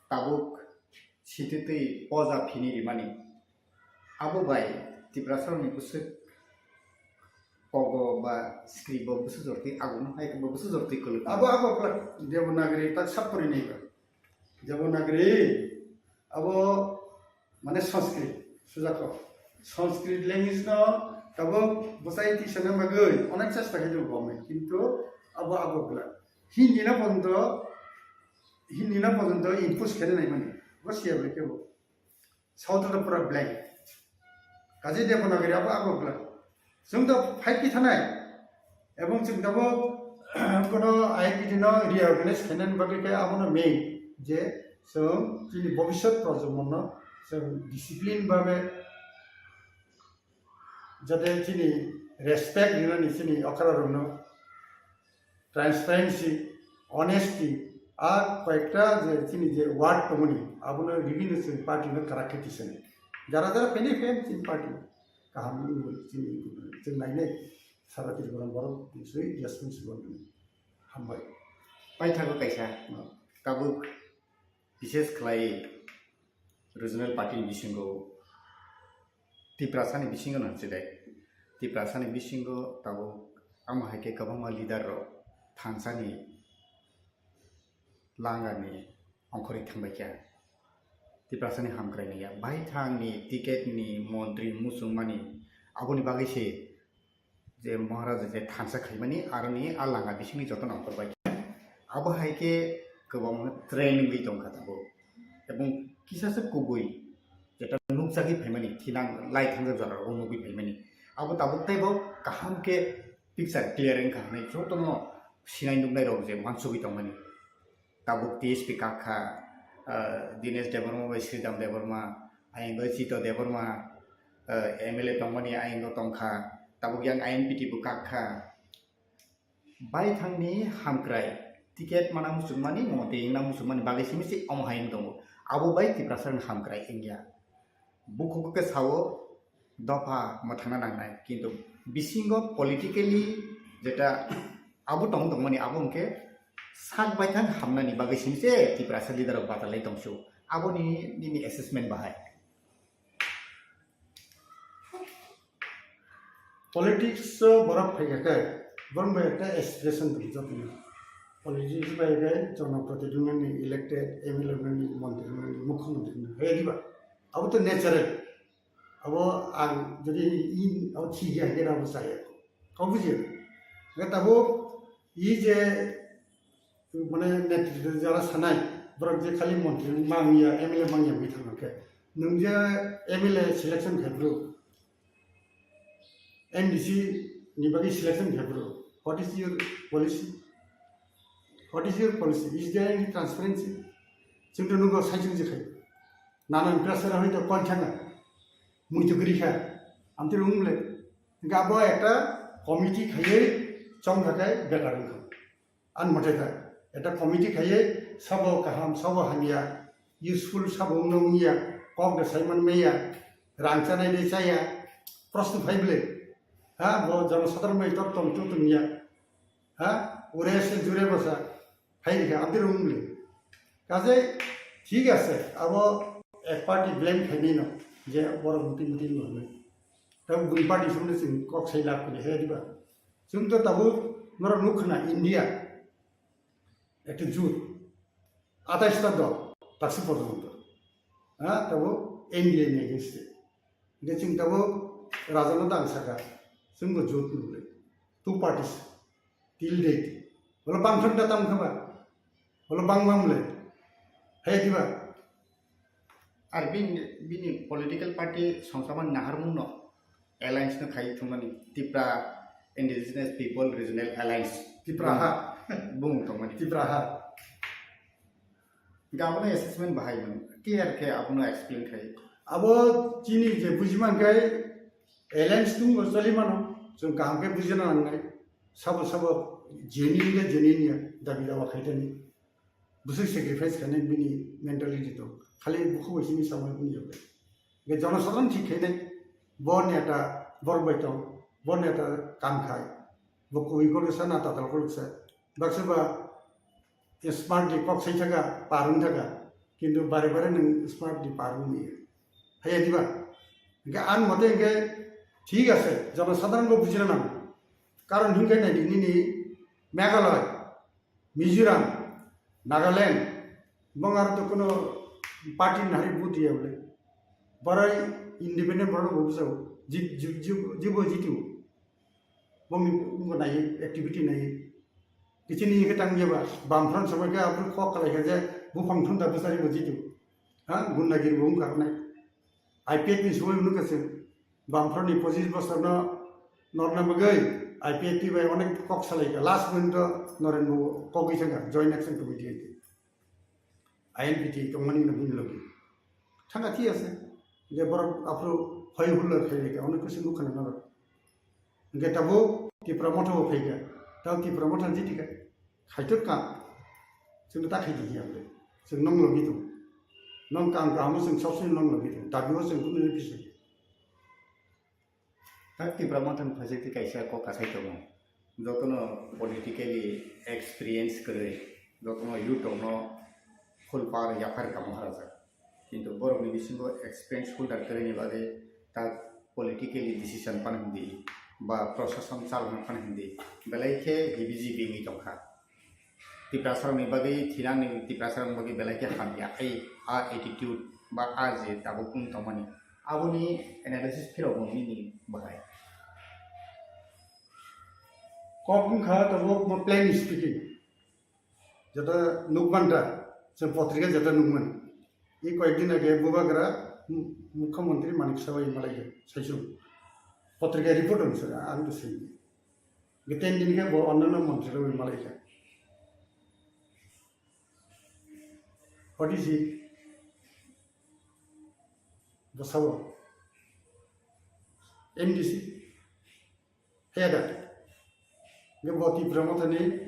Tabuk sititwi poja phini rimani. Abo bai Tiprasarokni bwswk kogo ba script bo bwswk jortwi aguno hai bo bwswk jortwi kwlwk. Abo, abo kwlwk Devanagari tak sap pori nai ba. Devanagari abo mane Sanskrit sujak kok. Sanskrit language no tabuk bwsai twi sana bagwi onek chesta khai tongo government, kintu abo, abo kwlwk. Hindi no pojonto, Hindi no pojonto impose khaina nai mani. Bo siya bai kebo. South to pura blank. Kaje Devanagari abo, abo blank. Chwng to five K thanai. Ebong chwng tabo kono I I T no reorganize khainani bagwi khe abono main je chwng chini bobiswt projomonno chwng discipline babe jate chini respect rinani chini okra rokno transparency, honesty, a koyekta je chini je word tongmani, abono ribini chini party no karak khe tisani. Jara jara phainai phaiyani chini party kaham wngwi chini chwng nainai sara Tripura borok biswi responsible wngwi. Hambai. Paithago kaisa tabuk bises khlai regional party ni bisingo Tiprasani bisingo no hwnse de. Tiprasani bisingo tabuk amo hai khe kwbangma leader rok thansani langani ongkhorwi thangbai kha. Tiprasani hamkrai naiya. Baithangni ticket ni montri muchungmani aboni bagwi se je Maharaja je thansa khaimani aroni a langa bisingni jotono ongkhorbai kha. Abo hai khe kwbangma train wngwi tongkha tabuk. Ebong kisa se kubui jeta nukjagwi phaimani, thinang lai thangjak jora rogo nugwi phaimani. Abo tabuk teibo kaham khe picture clear wngkha hwnwi jotono sinai nuknai rok je mansugwi tongmani. Tabuk T S P kak kha, ah, Dinesh Debbarma bai Sridham Debbarma, ayang bai Chito Debbarma, ah, M L A tongmani ayang o tong kha. Tabuk yang I N P T bo kak kha. Baithangni hamkrai ticket mana muchungmani, mo tei wngna muchungmani bagwi simi se omo hai wng tongo. Abo bai Tiprasani hamkrai wngya. Bukhuk khe sao dopha mwthangna nangnai, kintu bisingo politically jeta abo tong tongmani abo hwnkhe sak baithang hamnani bagwi simi se Tiprasa leader rok batalai tongsu. Aboni nini assessment bahai? Politics o borok phaikha khe, borok bai ekta aspiration dong jotoni. Politics bai khe jonoprotidhi wngnani, elected M L A wngnani, montri wngnani, mukhyamantri wngnani, hai diba? Abo to natural. Abo ang jodi i abo thik ya hingke abo chaya. Kau buji? Hingke tabo i je mane netritwo jara sanai, borok je khali montri mangya, M L A mangya wngwi thangkha khe, nwng je M L A selection khai bro, M D C ni bagwi selection khai bro, what is your policy? What is your policy? Is there any transparency? Chwng to nugo sai chwng je khai. Nana pressure hoi to kon changa. Mui to gri kha. Amte rung le. Ga bo ekta committee khaiye chong kha kai better wngkha. An mote kha. Ekta committee khaiye sabo kaham, sabo hamya, useful sabo wngno wngya, kok de saiman meya, rang chanai de chaya, prosto phai bele. Ha, bo jono sadar mai tor tong tu tong ya. Ha, ure se jure basa. Hai rikha, abdi rung le. Kaje, thik ase, abo ek party blame khainai no, je borok muti muti no hwnwi. Tabo bui party sumle chwng kok sai lab kuli hai diba. Chwng to tabo norok nuk khna India, ekta jut, atais ta dol, taksi porjonto. Ha, tabo India ni against e. Hingke chwng tabuk raja no tang saka, chwng bo jut nukle, two parties, till date. Wala bangtham da tam khaba, wala bang bang le, hai diba? Ar bini, bini political party songsaman naharmung no alliance no khai thumani Tipra Indigenous People Regional Alliance. Tipra ha. Bung tongmani. Tipra ha. Hingke abono assessment bahai mano. Clear khe abono explain khai. Abo chini je bujiman khe alliance tungbo choli mano. Chwng kaham khe bujina nangnai, sabo sabo genuine ya genuine ya dabi dawa khaitani. Bwswk sacrifice khainai bini mentality tong. Khali bukhuk bai simi samung wng ya. Ge jonosadharon thik khainai, bo neta borok bai tong, bo neta kam khai, bo kubui koloksa na tatal koloksa. Baksa ba smart di kok sai thaka, parung thaka, kintu bare bare nwng smart di parung ni. Haya diba? Hingke an mote hingke thik ase, jonosadharon bo bujina nango. Karon hingke nai di nini Meghalaya, Mizoram, Nagaland, bong aro to kono party ni hari vote ya bole. Borai independent borok bo bujao, jib, jib, jib, jibo jitu. Bongni wngkha nai, activity nai. Kichini hingke tang ya ba, Bamfront samai khe aboni kok kalai kha je buphang thunda bwsari bo jitu. Ha, gundagiri bo wngkha nai. I P F ni samai wngkha se, Bamfront ni pochis bosor no norna bagwi I P F ni bai onek kok salai kha. Last moment o Noren bo kok wi thangkha, Joint Action Committee hai. I N P T tongmani no bini logi. Thangkha thik ase. Je borok aphuru hoi hulla khai lekha, onek kusu nukha na norok. Hingke tabuk Tipra Motha bo phaikha. Tabuk Tipra Motha jiti kha. Khaitor ka. Chwng ta khai di ya le. Chwng nong logi tu. Nong kam kam chwng sab se nong logi tu. Dabi bo chwng kunu ni bising. Tak Tipra Motha ni phaijak tei kaisa kok kasai tongo. Jotono politically experience kwrwi, jotono youth rokno phul par yaphar kamo harajak. Kintu borokni bisingo experience holder kwrwini bagwi tak politically decision phano hindi ba prosason chalokna phano hindi belai khe hibi jibi wngwi tongkha. Tiprasarokni bagwi thinangni Tiprasarokni bagwi belai khe hamya ai a attitude ba a je tabuk wng tongmani aboni analysis phirok bo nini bahai. Kok wngkha tabuk bo plain speaking. Jeta nukmanta, chwng potrika jeta nukmani. I koyekdin age Bubagra mu-, Mukhyamantri Manik Saha bai malaikha, saichung. Potrika report onse, ang to sei. Ge ten din khe bo onnanno montri rok bai malaikha. What is he? Bosao. M D C. Heda. Ge bo Tipra Mothani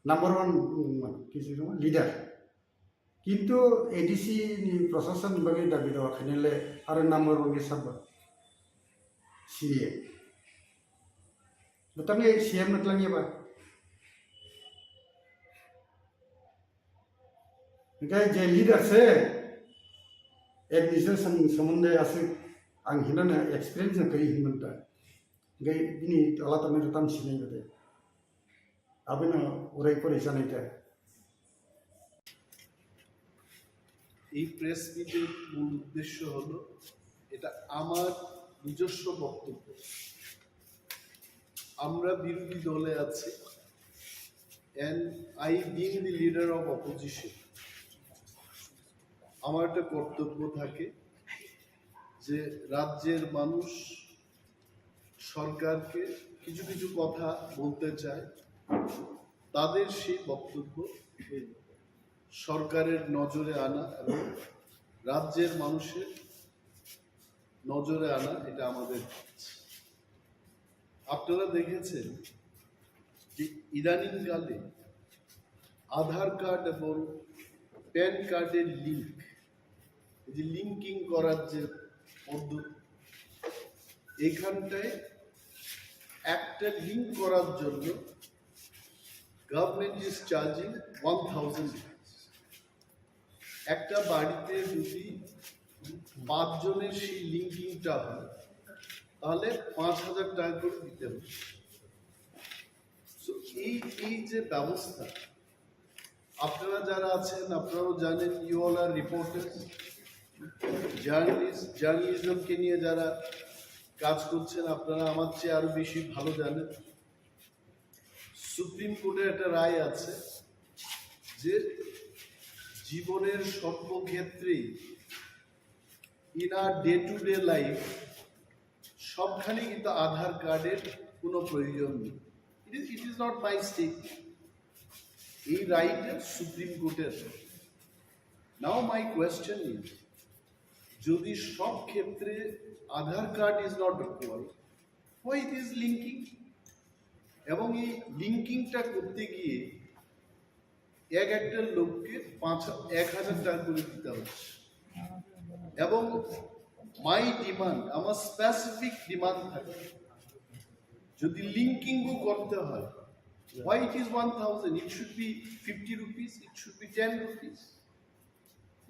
number one, um, kisi leader. Kintu A D C ni prosason ni bagwi dabi dawa khainai le aro number one khe sabo C M. Bwtangni C M no twlangya ba? Hingke je leader se administration somonde aswk ang hinana experience no kai hinmanta. Hingke bini tola tongmani tam sinai bade. Abino urai pore sanai ta. এই প্রেস মিটের মূল উদ্দেশ্য হলো, এটা আমার নিজস্ব বক্তব্য। আমরা বিরোধী দলে আছি, and I being the leader of opposition, আমার একটা কর্তব্য থাকে যে রাজ্যের মানুষ সরকারকে কিছু কিছু কথা বলতে চায়, তাদের সেই বক্তব্য এই সরকারের নজরে আনা এবং রাজ্যের মানুষের নজরে আনা, এটা আমাদের কাজ। আপনারা দেখেছেন যে ইদানিংকালে আধার কার্ড এবং প্যান কার্ডের লিংক, এই যে লিঙ্কিং করার যে পদ্ধতি, এখানটায় একটা লিংক করার জন্য government is charging one thousand rupees। একটা বাড়িতে যদি পাঁচজনের সেই লিঙ্কিংটা হয়, তাহলে পাঁচ হাজার টাকা করে দিতে হবে। So, এই, এই যে ব্যবস্থা, আপনারা যারা আছেন, আপনারাও জানেন, you all are reporters, journalist, জার্নালিজমকে নিয়ে যারা কাজ করছেন, আপনারা আমার চেয়ে আরো বেশি ভালো জানেন। সুপ্রিম কোর্টের একটা রায় আছে যে জীবনের সর্বক্ষেত্রেই, in our day to day life, সবখানে কিন্তু আধার কার্ডের কোনো প্রয়োজন নেই। It is, it is not my statement, এই রায়টা সুপ্রিম কোর্টের। Now my question is, যদি সব ক্ষেত্রে আধার card is not required, Why this linking? এবং এই লিঙ্কিংটা করতে গিয়ে এক একটা লোককে পাঁচ এক হাজার টাকা করে দিতে হচ্ছে। এবং মাই ডিমান্ড, আমার স্পেসিফিক ডিমান্ড থাকে, যদি লিঙ্কিংও করতে হয়, why it is one thousand? It should be fifty rupees, it should be ten rupees.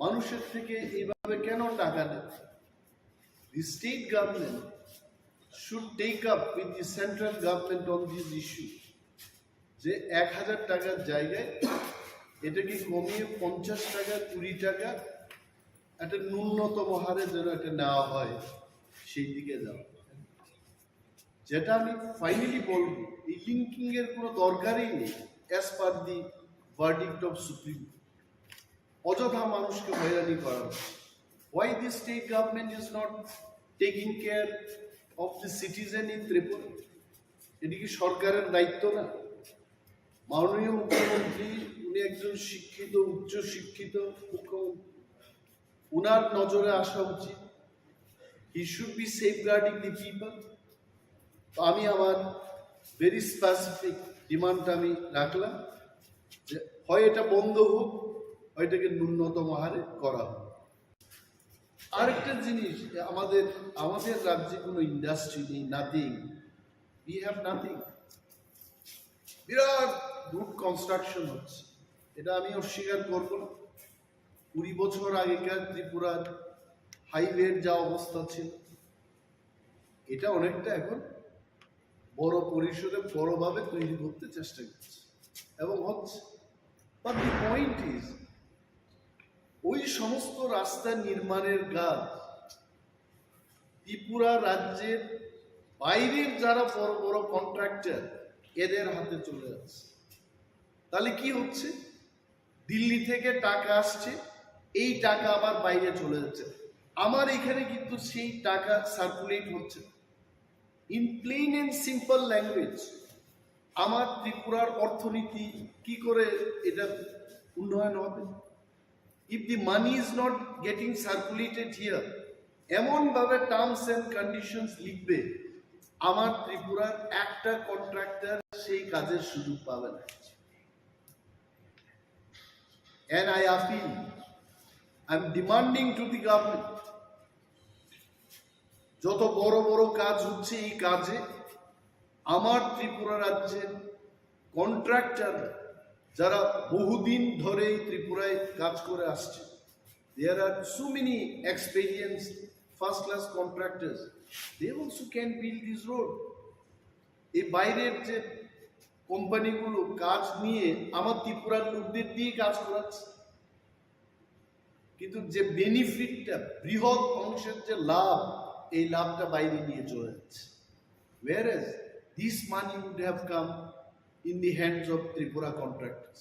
মানুষের থেকে এইভাবে কেন টাকা নেবে? The state government should take up with the central government on this issue, যে এক হাজার টাকার জায়গায় এটাকে কমিয়ে পঞ্চাশ টাকা, কুড়ি টাকা একটা ন্যূনতম হারে যেন এটা নেওয়া হয়, সেই দিকে যাওয়া। যেটা আমি ফাইনালি বলবো, এই লিঙ্কিং এর কোনো দরকারই নেই, as per the verdict of Supreme Court. অযথা মানুষকে হয়রানি করা হচ্ছে। Why the state government is not taking care of the citizen in Tripura? এটি কি সরকারের দায়িত্ব না? মাননীয় মুখ্যমন্ত্রী, উনি একজন শিক্ষিত, উচ্চ শিক্ষিত মুখ্যমন্ত্রী, উনার নজরে আসা উচিত। He should be safeguarding the people. তো আমি আমার ভেরি স্পেসিফিক ডিমান্ডটা আমি রাখলাম যে হয় এটা বন্ধ হোক, হয় এটাকে ন্যূনতম হারে করা হোক। আরেকটা জিনিস, আমাদের আমাদের রাজ্যে কোনো ইন্ডাস্ট্রি নেই, nothing. We have nothing. Virat road construction হচ্ছে, এটা আমি অস্বীকার করব না। কুড়ি বছর আগেকার ত্রিপুরার হাইওয়ের যা অবস্থা ছিল, এটা অনেকটা এখন বড় পরিসরে বড়ভাবে তৈরি করতে চেষ্টা করছে এবং হচ্ছে। But the point is, ওই সমস্ত রাস্তা নির্মাণের কাজ ত্রিপুরা রাজ্যের বাইরের যারা বড় বড় কন্ট্রাক্টর, এদের হাতে চলে যাচ্ছে। তাহলে কি হচ্ছে? দিল্লি থেকে টাকা আসছে, এই টাকা আবার বাইরে চলে যাচ্ছে। আমার এখানে কিন্তু সেই টাকা সার্কুলেট হচ্ছে না। In plain and simple language, আমার ত্রিপুরার অর্থনীতি কি করে এটা উন্নয়ন হবে? If the money is not getting circulated here, এমনভাবে টার্মস অ্যান্ড কন্ডিশনস লিখবে, আমার ত্রিপুরার একটা কন্ট্রাক্টর সেই কাজের সুযোগ পাবে না। And I appeal, I am demanding to the government, যত বড় বড় কাজ হচ্ছে, এই কাজে আমার ত্রিপুরা রাজ্যের কন্ট্রাক্টর, যারা বহুদিন ধরে এই ত্রিপুরায় কাজ করে আসছে, there are so many experienced first class contractors, they also can build this road. এই বাইরের যে কোম্পানিগুলো কাজ নিয়ে আমার ত্রিপুরার লোকদের দিয়ে কাজ করাচ্ছে, কিন্তু যে বেনিফিটটা, বৃহৎ অংশের যে লাভ, এই লাভটা বাইরে নিয়ে চলে যাচ্ছে। Whereas this money would have come in the hands of Tripura contractors.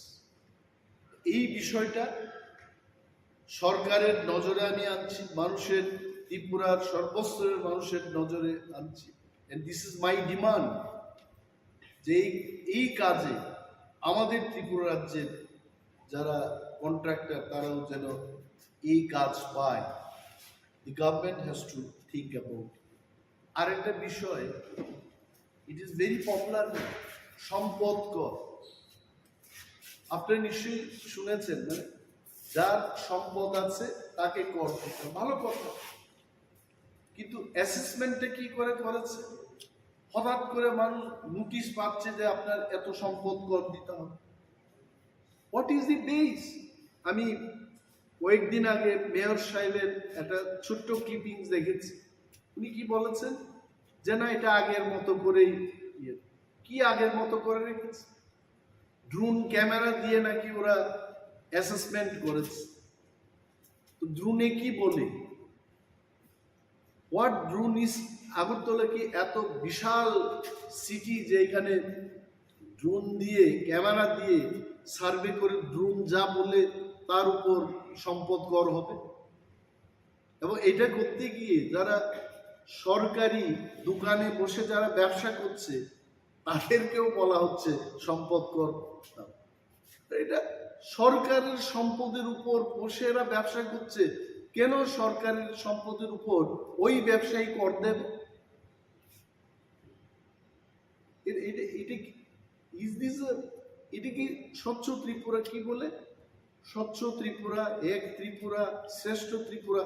এই বিষয়টা সরকারের নজরে আমি আনছি, মানুষের, ত্রিপুরার সর্বস্তরের মানুষের নজরে আনছি। And this is my demand, যে এই, এই কাজে আমাদের ত্রিপুরা রাজ্যের যারা কন্ট্রাক্টর, তারাও যেন এই কাজ পায়। The government has to think about it. আর একটা বিষয়, it is very popular, সম্পদ কর। আপনি নিশ্চয়ই শুনেছেন, মানে, যার সম্পদ আছে তাকে কর দিতে হয়। ভালো কথা, কিন্তু অ্যাসেসমেন্টটা কি করে করেছে? হঠাৎ করে মানুষ নোটিশ পাচ্ছে যে আপনার এত সম্পদ কর দিতে হবে। What is the base? আমি কয়েকদিন আগে মেয়র সাহেবের একটা ছোট্ট ক্লিপিংস দেখেছি। উনি কি বলেছেন যে না, এটা আগের মতো করেই ইয়ে। কি আগের মতো করে রেখেছে? ড্রোন ক্যামেরা দিয়ে নাকি ওরা অ্যাসেসমেন্ট করেছে। তো ড্রোনে কি বলে? What drone is? আগরতলা কি এত বিশাল সিটি যে এখানে ড্রোন দিয়ে, ক্যামেরা দিয়ে সার্ভে করে ড্রোন যা বলে তার উপর সম্পদ কর হবে? এবং এটা করতে গিয়ে যারা সরকারি দোকানে বসে যারা ব্যবসা করছে, তাদেরকেও বলা হচ্ছে সম্পদ কর দাও। তো এটা সরকারের সম্পদের উপর বসে এরা ব্যবসা করছে, কেন সরকারের সম্পদের উপর ওই ব্যবসায়ী কর দেবে? এটা এটা এটা কি ইজ দিস এটা কি স্বচ্ছ ত্রিপুরা কি বলে? স্বচ্ছ ত্রিপুরা, এক ত্রিপুরা, শ্রেষ্ঠ ত্রিপুরা।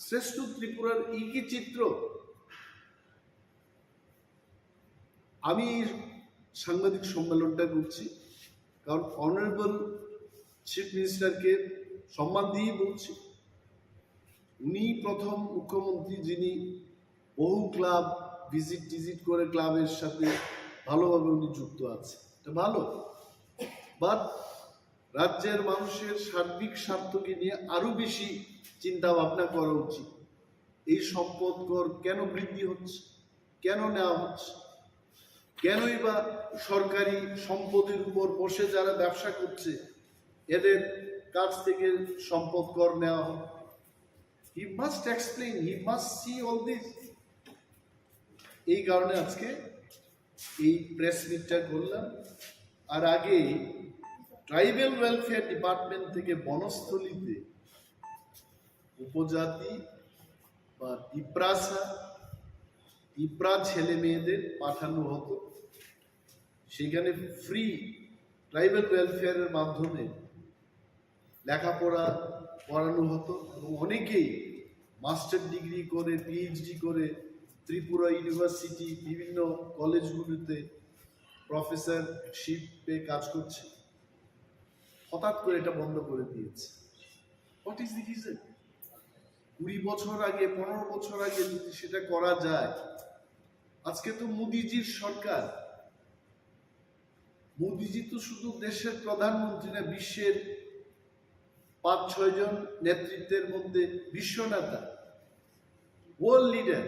শ্রেষ্ঠ ত্রিপুরার এই কি চিত্র? আমি এই সাংবাদিক সম্মেলনটা করছি কারণ অনারেবল চিফ মিনিস্টারকে সম্মান দিয়েই বলছি। উনি প্রথম মুখ্যমন্ত্রী যিনি বহু ক্লাব ভিজিট টিজিট করে ক্লাবের সাথে ভালোভাবে উনি যুক্ত আছে, এটা ভালো। বাট রাজ্যের মানুষের সার্বিক স্বার্থকে নিয়ে আরো বেশি চিন্তা ভাবনা করা উচিত। এই সম্পদ কর কেন বৃদ্ধি হচ্ছে, কেন নেওয়া হচ্ছে, কেনই বা সরকারি সম্পদের উপর বসে যারা ব্যবসা করছে এদের কাছ থেকে সম্পদ কর নেওয়া হয়? He must explain, he must see all this. এই কারণে আজকে এই প্রেস মিটটা করলাম। আর আগে ট্রাইবাল ওয়েলফেয়ার ডিপার্টমেন্ট থেকে বনস্থলীতে উপজাতি বা তিপ্রাসা তিপ্রা ছেলে মেয়েদের পাঠানো হতো, সেখানে ফ্রি ট্রাইবাল ওয়েলফেয়ারের মাধ্যমে লেখাপড়া করানো হতো এবং অনেকেই মাস্টার ডিগ্রি করে, পিএইচডি করে ত্রিপুরা ইউনিভার্সিটি, বিভিন্ন কলেজগুলোতে প্রফেসরশিপে কাজ করছে। হঠাৎ করে এটা বন্ধ করে দিয়েছে। What is the reason? কুড়ি বছর আগে, পনেরো বছর আগে যদি সেটা করা যায়, আজকে তো মোদিজির সরকার। মোদিজি তো শুধু দেশের প্রধানমন্ত্রী না, বিশ্বের পাঁচ ছয় জন নেতৃত্বের মধ্যে বিশ্ব নেতা, ওয়ার্ল্ড লিডার।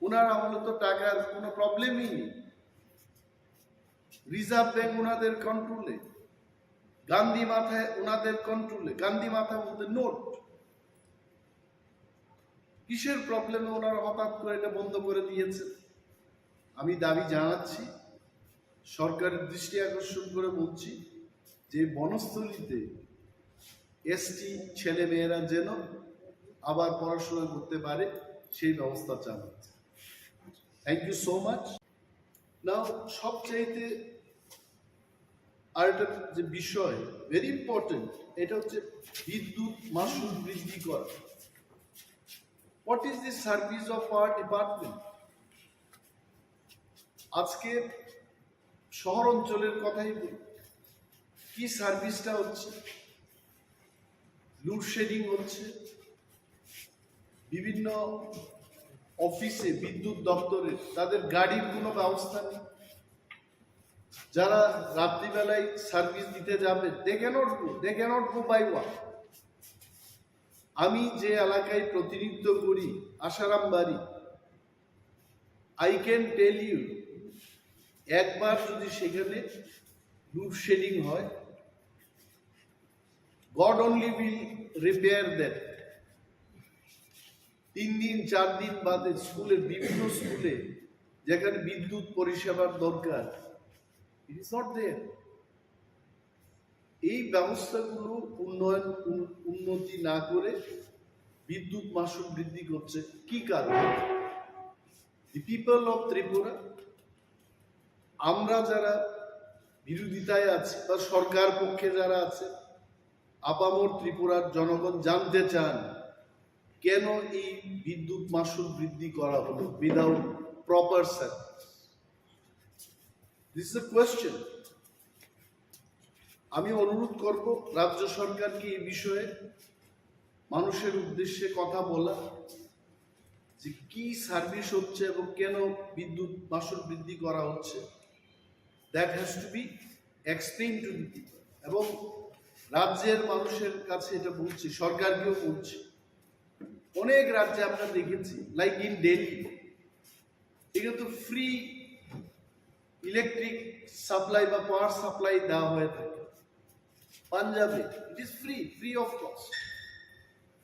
ওনার আমলে তো টাকার কোনো প্রবলেমই নেই। রিজার্ভ ব্যাংক ওনাদের কন্ট্রোলে, গান্ধী মাথায় ওনাদের কন্ট্রোলে। গান্ধী মাথা বলতে নোট। কিসের প্রবলেমে ওনারা হঠাৎ করে এটা বন্ধ করে দিয়েছেন? আমি দাবি জানাচ্ছি, সরকারের দৃষ্টি আকর্ষণ করে বলছি যে বনস্থলীতে এসটি ছেলে মেয়েরা যেন আবার পড়াশোনা করতে পারে, সেই ব্যবস্থা চালাচ্ছে। Thank you so much. Now, সবচাইতে আরেকটা যে বিষয়, ভেরি ইম্পর্টেন্ট, এটা হচ্ছে বিদ্যুৎ মাশুল বৃদ্ধি করা। What is the service of our department? আজকে শহর অঞ্চলের কথাই বলি, কি সার্ভিসটা হচ্ছে? লোডশেডিং হচ্ছে, বিভিন্ন অফিসে, বিদ্যুৎ দপ্তরে তাদের গাড়ির কোনো ব্যবস্থা নেই। যারা রাত্রিবেলায় সার্ভিস দিতে যাবে, they cannot go, they cannot go by walk. আমি যে এলাকায় প্রতিনিধিত্ব করি, আশারাম বাড়ি, I can tell you, একবার যদি সেখানে লোডশেডিং হয়, God only will repair that. তিন দিন চার দিন বাদে স্কুলের, বিভিন্ন স্কুলে যেখানে বিদ্যুৎ পরিষেবার দরকার, it is not there. এই ব্যবস্থাগুলো উন্নয়ন, উন-, উন্নতি না করে বিদ্যুৎ মাশুল বৃদ্ধি করছে কি কারণে? The people of Tripura, আমরা যারা বিরোধিতায় আছি বা সরকার পক্ষে যারা আছে, আপামর ত্রিপুরার জনগণ জানতে চান কেন এই বিদ্যুৎ মাশুল বৃদ্ধি করা হলো without proper service? This is a question. আমি অনুরোধ করব রাজ্য সরকারকে এই বিষয়ে মানুষের উদ্দেশ্যে কথা বলা, যে কি সার্ভিস হচ্ছে এবং কেন বিদ্যুৎ মাশুল বৃদ্ধি করা হচ্ছে, that has to be explained to the people. এবং রাজ্যের মানুষের কাছে এটা বলছি, সরকারকেও বলছি। অনেক রাজ্যে আমরা দেখেছি, লাইক ইন দিল্লি, এখানে তো ফ্রি ইলেকট্রিক সাপ্লাই বা পাওয়ার সাপ্লাই দেওয়া হয়ে থাকে। পাঞ্জাবে it is free, free of cost.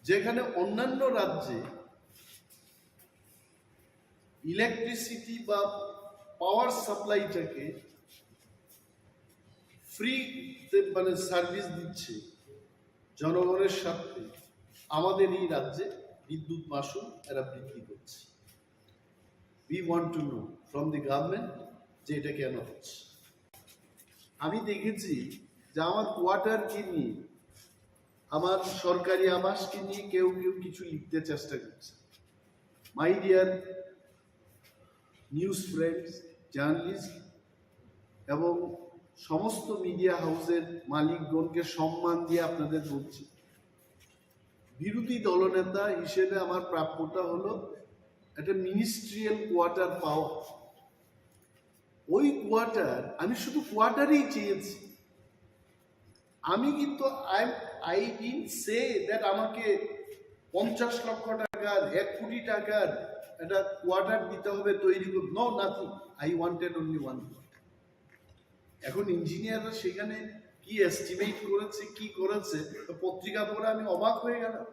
যেখানে অন্যান্য রাজ্যে ইলেকট্রিসিটি বা পাওয়ার সাপ্লাইটাকে ফ্রিতে, মানে, সার্ভিস দিচ্ছে জনগণের স্বার্থে, আমাদের এই রাজ্যে বিদ্যুৎ মাশুল এরা বৃদ্ধি করছে। We want to know from the government যে এটা কেন হচ্ছে। আমি দেখেছি যে আমার কোয়ার্টার কিনে, আমার সরকারি আবাস কিনে কেউ কেউ কিছু লিখতে চেষ্টা করছে। My dear news friends, journalist এবং সমস্ত মিডিয়া হাউসের মালিকগণকে সম্মান দিয়ে আপনাদের বলছি, বিরোধী দলনেতা হিসেবে আমার প্রাপ্যটা হলো একটা মিনিস্ট্রিয়াল কোয়ার্টার পাওয়া। ওই কোয়ার্টার, আমি শুধু কোয়ার্টারই চেয়েছি। আমি কিন্তু I I didn't say that আমাকে পঞ্চাশ লক্ষ টাকার, এক কোটি টাকার একটা কোয়ার্টার দিতে হবে তৈরি করতে। No, nothing. I wanted only one quarter. এখন ইঞ্জিনিয়াররা সেখানে কি এস্টিমেট করেছে, কি করেছে, তো পত্রিকা পড়ে আমি অবাক হয়ে গেলাম।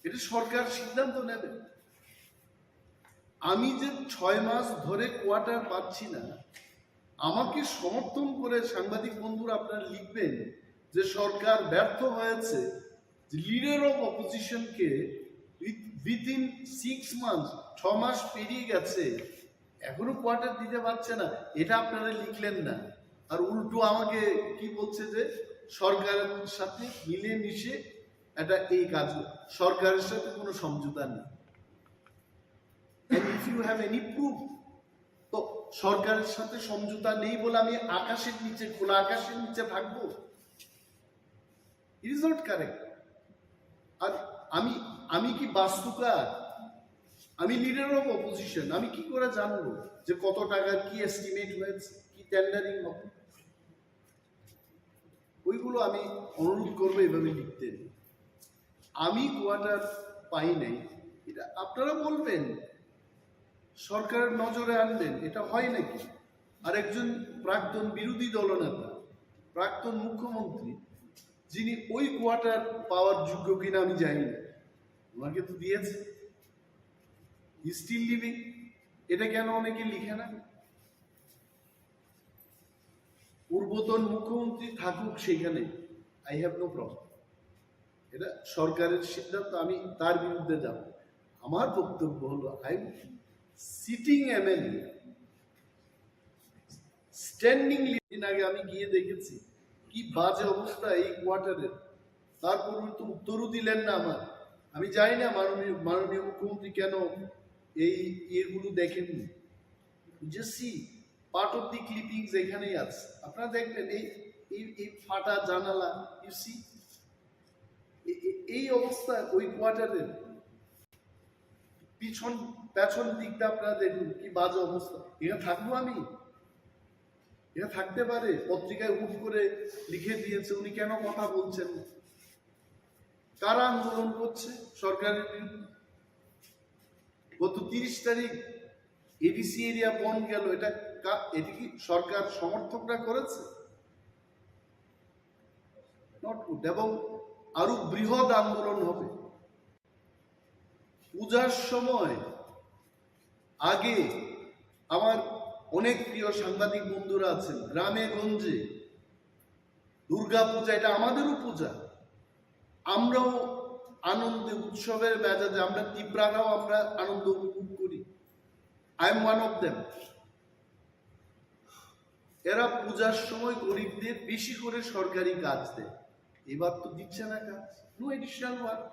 এটা সরকার সিদ্ধান্ত নেবে। আমি যে ছয় মাস ধরে কোয়ার্টার পাচ্ছি না, আমাকে সমর্থন করে সাংবাদিক বন্ধুরা আপনারা লিখবেন যে সরকার ব্যর্থ হয়েছে, যে লিডার অফ অপোজিশনকে উইথিন সিক্স মান্থস, ছ মাস পেরিয়ে গেছে, এখনো কোয়ার্টার দিতে পারছে না, এটা আপনারা লিখলেন না। আর উল্টো আমাকে কি বলছে যে সরকারের সাথে মিলেমিশে এটা এই কাজ, সরকারের সাথে কোনো সমঝোতা নেই। And if you have any proof, তো সরকারের সাথে সমঝোতা নেই বলে আমি আকাশের নিচে, খোলা আকাশের নিচে থাকবো? It is not correct. আর আমি, আমি কি বাস্তুকার? আমি লিডার অফ অপোজিশন, আমি কি করে জানবো যে কত টাকার কি এস্টিমেট হয়েছে, কি টেন্ডারিং হবে? ওইগুলো আমি অনুরোধ করবো এভাবে লিখতে। আমি কোয়ার্টার পাই নাই, এটা আপনারা বলবেন, সরকারের নজরে আনবেন, এটা হয় নাকি? আর একজন প্রাক্তন বিরোধী দলনেতা, প্রাক্তন মুখ্যমন্ত্রী, যিনি ওই কোয়ার্টার পাওয়ার যোগ্য কিনা আমি জানি না, ওনাকে তো দিয়েছে, হি স্টিল লিভিং। এটা কেন অনেকে লিখে না? পূর্বতন মুখ্যমন্ত্রী থাকুক সেখানে, আই হ্যাভ নো প্রবলেম। এটা সরকারের সিদ্ধান্ত, আমি তার বিরুদ্ধে যাব। আমার বক্তব্য হলো, I am sitting MLA, standing. দিন আগে আমি গিয়ে দেখেছি কি বাজে অবস্থা এই কোয়ার্টারের, তারপর তো উত্তরও দিলেন না আমার। আমি জানি না মাননীয় মাননীয় মুখ্যমন্ত্রী কেন এই ইয়েগুলো দেখেননি। যে সি পার্ট অফ দি ক্লিপিংস এখানেই আছে, আপনারা দেখবেন এই এই এই ফাটা জানালা, ইউ সি। এই অবস্থা ওই কোয়ার্টারের পিছন পেছন দিকটা আপনারা দেখুন কি বাজে অবস্থা। এখানে থাকবো আমি? এখানে থাকতে পারে? পত্রিকায় হুট করে লিখে দিয়েছে, উনি কেন কথা বলছেন না? কারা আন্দোলন করছে সরকারের বিরুদ্ধে? গত তিরিশ তারিখ এডিসি এরিয়া বন্ধ গেল, এটা কা-, এটা কি সরকার সমর্থকরা করেছে? Not good. এবং আরো বৃহৎ আন্দোলন হবে। পূজার সময় আগে আমার অনেক প্রিয় সাংবাদিক বন্ধুরা আছেন, গ্রামে গঞ্জে দুর্গা পূজা, এটা আমাদেরও পূজা, আমরাও আনন্দে উৎসবের মেজাজে, আমরা তিপ্রারাও আমরা আনন্দ উপভোগ করি। I am one of them. এরা পূজার সময় গরিবদের বেশি করে সরকারি কাজ দেয়, এবার তো দিচ্ছে না কাজ, নো এডিশনাল ওয়ার্ক।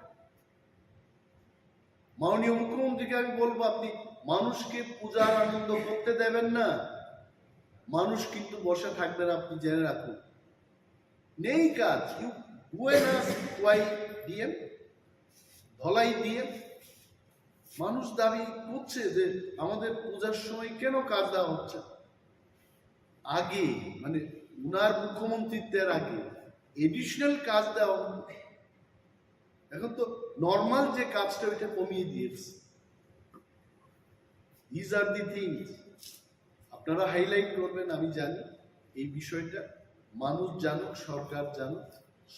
মাননীয় মুখ্যমন্ত্রীকে আমি বলবো, আপনি মানুষকে পূজার আনন্দ করতে দেবেন না, মানুষ কিন্তু বসে থাকবে না, আপনি জেনে রাখুন। নেই কাজ, you go and ask why DM, Dhalai DM. মানুষ দাবি করছে যে আমাদের পূজার সময় কেন কাজ দেওয়া হচ্ছে। আগে, মানে, উনার মুখ্যমন্ত্রিত্বের আগে এডিশনাল কাজ দেওয়া হতো। এখন তো নর্মাল যে কাজটা, ওইটা কমিয়ে দিয়েছে। These are the things আপনারা হাইলাইট করবেন, আমি জানি এই বিষয়টা। মানুষ জানুক, সরকার জানুক।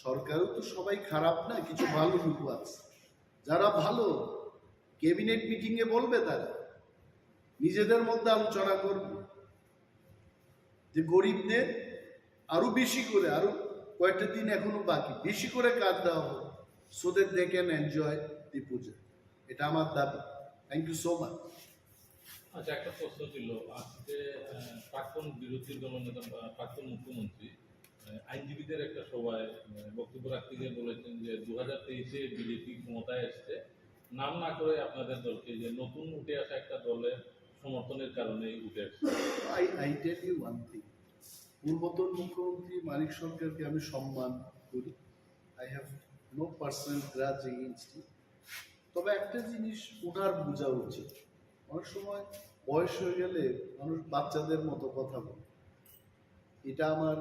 সরকারও তো সবাই খারাপ না, কিছু ভালো লোক আছে। যারা ভালো, ক্যাবিনেট মিটিং এ বলবে, তারা নিজেদের মধ্যে আলোচনা করবে যে গরিবদের আরো বেশি করে, আরো কয়েকটা দিন এখনো বাকি, বেশি করে কাজ দেওয়া হোক, so that they can enjoy the puja. এটা আমার দাবি। Thank you so much. আচ্ছা, একটা প্রশ্ন ছিল, আজকে আহ, প্রাক্তন বিরোধী দলনেতা বা প্রাক্তন মুখ্যমন্ত্রী আহ, আইনজীবীদের একটা সভায় আহ, বক্তব্য রাখতে গিয়ে বলেছেন যে দু হাজার তেইশে বিজেপি ক্ষমতায় এসছে, নাম না করে আপনাদের দলকে, যে নতুন উঠে আসা একটা দলের সমর্থনের কারণেই উঠে আসছে। I, I tell you one thing, পূর্বতন মুখ্যমন্ত্রী মানিক সরকারকে আমি সম্মান করি। I have no personal grudge against him. তবে একটা জিনিস ওনার বোঝা উচিত, অনেক সময় বয়স হয়ে গেলে মানুষ বাচ্চাদের মতো কথা বলে। এটা আমার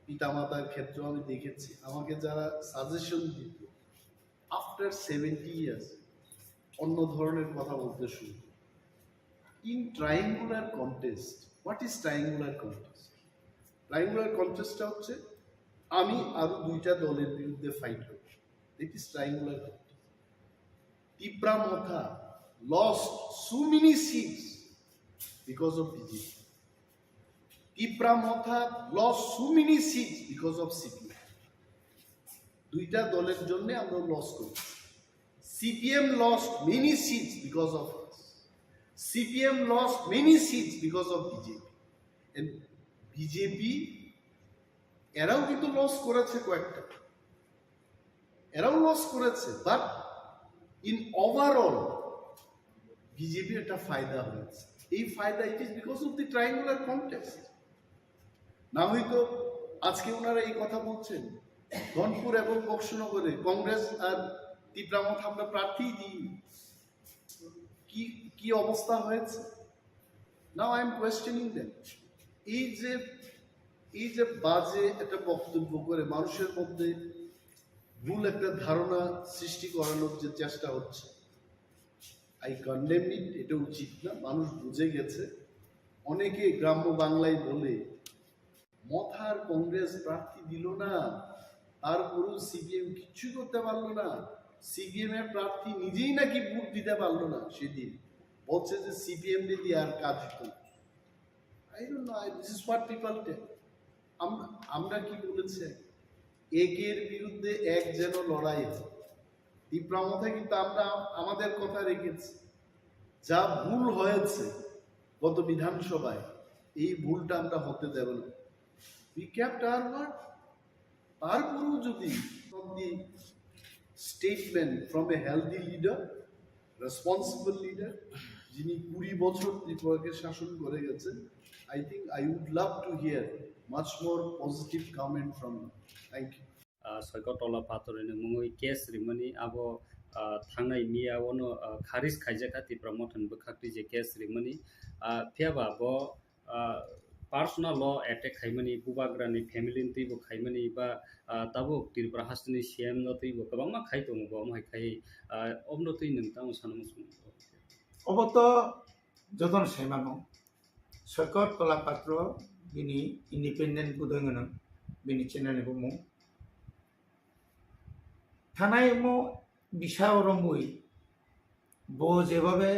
পিতামাতার ক্ষেত্রেও আমি দেখেছি। আমাকে যারা সাজেশন দিত, আফটার সেভেন্টি ইয়ার্স অন্য ধরনের কথা বলতে শুরু করে। In triangular contest, what is triangular contest? Triangular কন্টেস্টটা হচ্ছে আমি আরো দুইটা দলের বিরুদ্ধে ফাইট করব। It is triangular contest. Tipra Motha lost so many seats because of BJP. Tipra Motha lost so many seats because of CPM. দুইটা দলের জন্য আমরা লস করেছি। CPM lost many seats because of us. CPM lost many seats because of BJP. And BJP এরাও কিন্তু লস করেছে কয়েকটা, এরাও লস করেছে, but in overall বিজেপির একটা ফায়দা হয়েছে। এই ফায়দা, it is because of the triangular contest. না হয়তো আজকে ওনারা এই কথা বলছেন, ধনপুর এবং বক্সনগরে কংগ্রেস আর তিপ্রা মথা আমরা প্রার্থী দিই। কি কি অবস্থা হয়েছে? Now I am questioning them. এই যে এই যে বাজে একটা বক্তব্য করে মানুষের মধ্যে ভুল একটা ধারণা সৃষ্টি করানোর যে চেষ্টা হচ্ছে, I condemn it. এটা উচিত না। মানুষ বুঝে গেছে। অনেকে গ্রাম্য বাংলায় বলে, মথার কংগ্রেস প্রার্থী দিল না, তারপরেও সিপিএম কিচ্ছু করতে পারলো না। সিপিএম এর প্রার্থী নিজেই নাকি ভোট দিতে পারলো না সেদিন, বলছে যে সিপিএম রে দিয়ে আর কাজ হতো না। I don't know, I, this is what people tell. আমরা আমরা কি বলেছি? একের বিরুদ্ধে এক যেন লড়াই হয়। তিপ্রা মথা কিন্তু আমরা আমাদের কথা রেখেছি। যা ভুল হয়েছে গত বিধানসভায়, এই ভুলটা আমরা হতে দেব না। We kept our word. তারপরেও যদি statement from a healthy leader, responsible leader, যিনি কুড়ি বছর ত্রিপুরাকে শাসন করে গেছেন, I think I would love to hear much more positive comment from you. Thank you. Ah, Soiko Tola Patorni mungwi case rimani abo, ah, thangnai miya ono, ah, kharis khaijakha Tipra Mothani bwkhak twi je case rimani, ah, phiyaba bo, ah, personal law attack khaimani, bubagrani family ni twibo khaimani ba, ah, tabuk Tripura hasteni C M no twibo kwbangma khai tongo bo, omo hai khai, ah, obno twi nwng tamo sana muchung. Obo to jotono sai mano. Soikot Tola Patro bini independent budoi gwnang bini channel ni bumung. Thanai mo bisa romwi bo jebhabe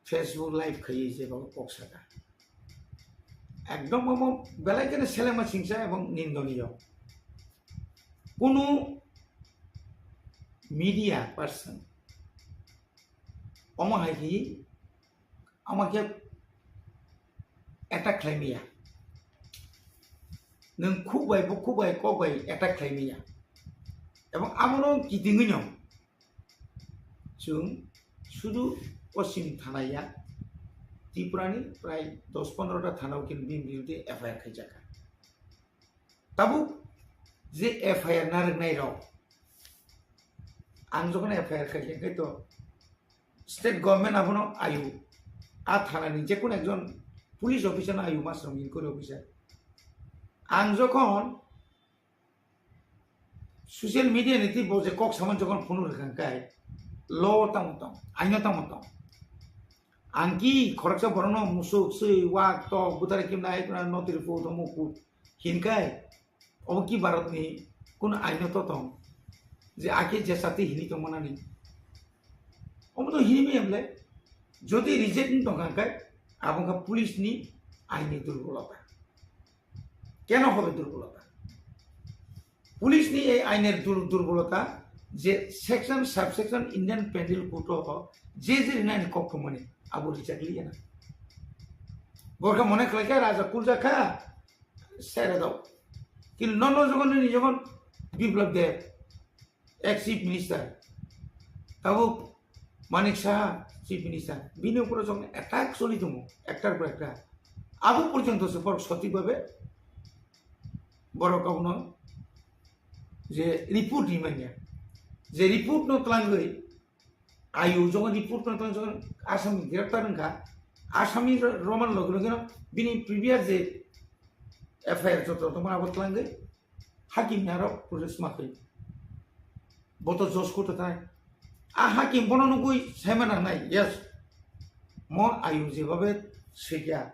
Facebook live khaiwi jebhabe kok saka. Ekdom omo belai kheno selema singsa ebong nindoniyo. Kunu media person omo hai khe, omo khe attack khlai maya. Nwng khuk bai, bukhuk bai, kok bai attack khlai maya. Ebong abono kitingwino chwng sudu Poschim thana ya, Tripurani prai dos pondro ta thana o khe bini biruddhe F I R khaijakha. Tabuk je F I R narwknai rok, ang jokhon F I R khaikha khe to state government abono ayu, a thanani je kono ekjon police officer no ayu, master inquiry officer. Ang jokhon social media ni twi bo je kok saman jokhon phone rwkha khe law tamo tong, aino tamo tong. Ang ki khoroksa borokno musuk, swi, wak, tok, butari kimnai, kuna notri pu, tomo pu, hinkai, obo ki Bharatni kun aino to tong? Je ake je sati hini tong manani. Omo to hini mi emle, jodi reject ni tong kha kai, abo kha police ni aini durbolota. Keno hobe durbolota? Police ni ei ainer dur-, durbolota je section, subsection Indian Penal Code o je je rinani kok thumani. Abo rijak liya na. Borkha mone khlai kha raja kulja kha, sere dao. Kintu nono jogon nini jogon Biplab Deb, ex chief minister, tabuk Manik Saha chief minister, bini upor jogon attack choli tongo, ektar por ekta. Abo porjonto se borok sotik bhabe borok abono je report rimanya, je report no twlangwi ayu jogon report no twlang jogon Assam greptar wngkha, Assam ni ro-, roman loge loge no bini previous je F I R joto tongma abo twlangwi hakim ni aro protest ma khlai. Bo to judge court o thai. A hakim bono nugui saima nangnai, yes. Mo ayu jebabe swiya.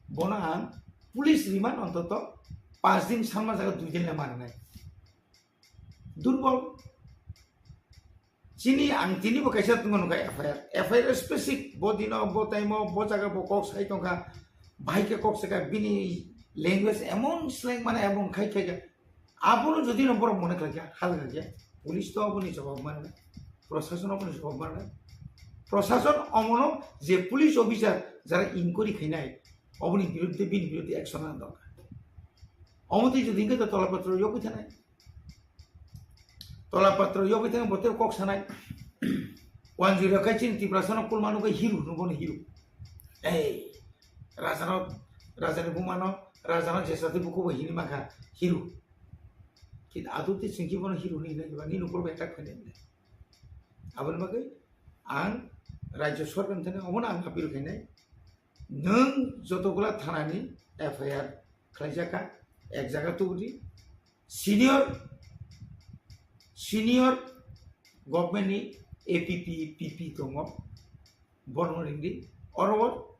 Bono ang police remand ontoto pas din sanma jaga dui din le mananai. Durbol. Chini ang tini bo kaisa tongmani kha F I R. F I R specific bo dino, bo time o, bo jaga bo kok sai tongkha. Bahai khe kok saka bini language emon slang mane emon khai khai kha. Abono jodi no borok mone khlai kha, hal kha khe, police to oboni jawab manai, prosason oboni jawab manai. Prosason omono je police officer jara inquiry khainai, oboni biruddhe bini biruddhe action nang dorkar. Omo twi jodi hingkhe to tola patro yokwi thanai. Tola patro yokwi thang bote kok sanai. Wanjui rakai chini Tiprasa no kulma nugui hero no bono hero. Ei, raja no, raja ni buma no, raja no jesa twi bukubo hini mangkha hero. Kintu adu twi chwngki bono hero ni hinai ba ni nukur bai tak khainai. Aboni bagwi ang rajya sorkar ni thani omono ang appeal khainai. Nwng joto gula thana ni F I R khlaijak kha, ek jaga tubudi senior, senior government ni A P P, P P tongo, bono ringdi, oro,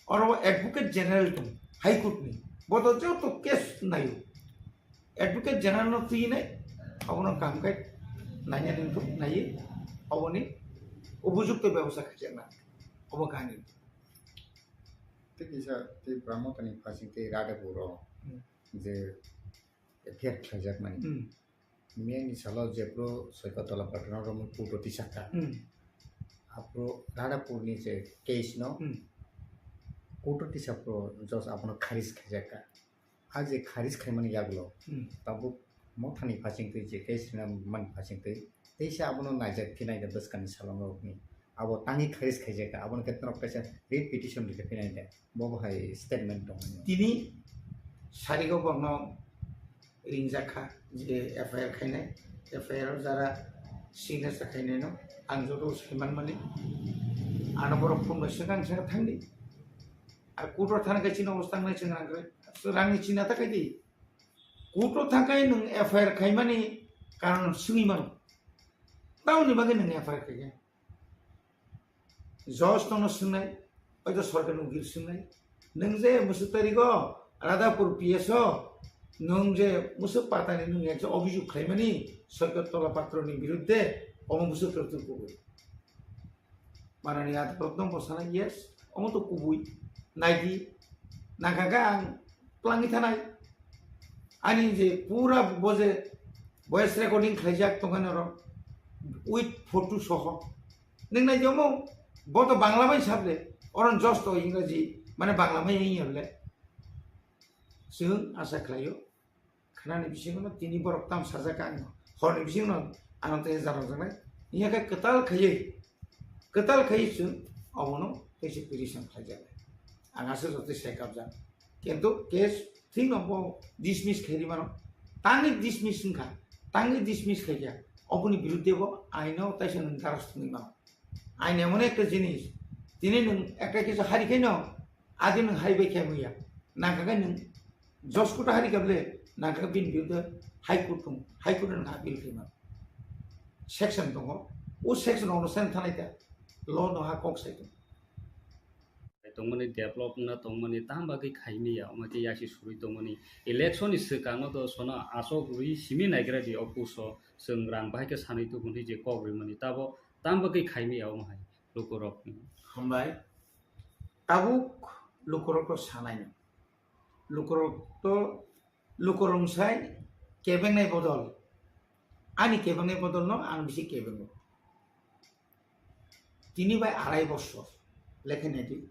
oro advocate general tong, High Court ni, boto joto case nayo, advocate general no twi nai, abono kaham khai naina ringtong, naiye, oboni upojukto bebosta khaijak na, obo kahini. Tei kisa tei Brahmotani phasing tei Radhapur o Hmm. je F I R khlaijakmani. Hmm. Miyani salo jephru Soikotla Patron romwi court o tisakha. Hmm. Aphuru Radhapurni je case no Hmm. court o tisaphru judge abono kharis khaijakha. A je kharis khaimani yagulo Hmm. tabuk mothani phasing twi je case rina mani phasing twi teisa abono naijak phinai da bwskangni salongrokni. Abo tangwi kharis khaijakha, aboni khe norok kaisa writ petition rijak phinai da. Bo bo hai statement tong. Tini sarigo borno ringjak kha je F I R khainai, F I R o jara signature khainai no ang joto saiman mani ano borok phone bai swkang swkang thangdi. Ar court o thang khe chini obostha wngnai chwng rang khe rangni china ta khaidi. Court o thang khe nwng F I R khaimani karon swngwi mano. Tamoni bagwi nwng F I R khaikhe. Judge tongno swngnai, oito sorkar ni ukil swngnai. Nwng je mwswk tarigo Radhapur P S o nwng je mwswk patani nwng ekta obhijog khlaimani Soikotla Patron ni biruddhe omo mwswk tarigo kubui. Manani Adalat no bo sana, yes, omo to kubui. Naidi, nangkha khe ang twlangwi thanai. Ani je pura bo je voice recording khlaijak tongkha norok with photo soho. Nwng naidi omo, bo to Bangla bai sable, oron judge to Ingraji, mane Bangla bai wngya bole. Chwng asa khlaio. Khnani bisingo no tini borok tam sajak ang horni bisingo no ano tei jaro janai. Iya khe kwtal khaiwi, kwtal khaiwi chwng obono tei se petition khlaijak. Ang aswk joto sai kabjak. Kintu case thik no bo dismiss khairi mano. Tangwi dismiss wngkha, tangwi dismiss khaikha. Oboni biruddhe bo aino taisa nwng garos thwngwi mano. Ain emon ekta jinis, tini nwng ekta kisa hari khaino, adi nwng hari bai khe muya. Nangkha khe nwng judge court o hari khe bole, nangkha khe bini biruddhe High Court tong, High Court nwng appeal khe man. Section tongo, o section ono sen thanai ta, law no ha kok sai tong. Tongmani develop wngna tongmani tam bagwi khaimaya, omo khe yasi surwi tongmani. Election ni swkang no to sono asok rwi simi naigra di o puso, chwng rang bahai khe sanwi tubun hi je kok rwimani tabo. Tam bagwi khaimaya omo hai lukurok. Hambai. Tabuk lukurok to sanai no. Lukurok to, lukurok sai kebengnai bodol. Ani kebengnai bodol no ang bisi kebengo. Tini bai arai bosor. lekha naidi.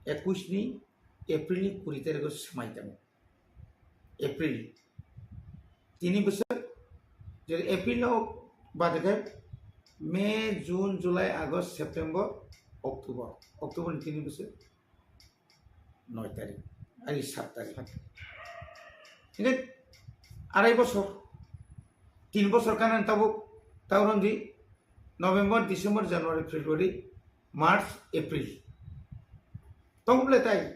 Ekush ni April ni kuri tarikh o swmai tongo. April. Tini bwswk, je April no bade khe May, June, July, August, September, October. October ni tini bwswk noi tarikh, ani sat tarikh. Hingke arai bosor, tin bosor kanan tabuk, tauron di November, December, January, February, March, April. Tongble tai,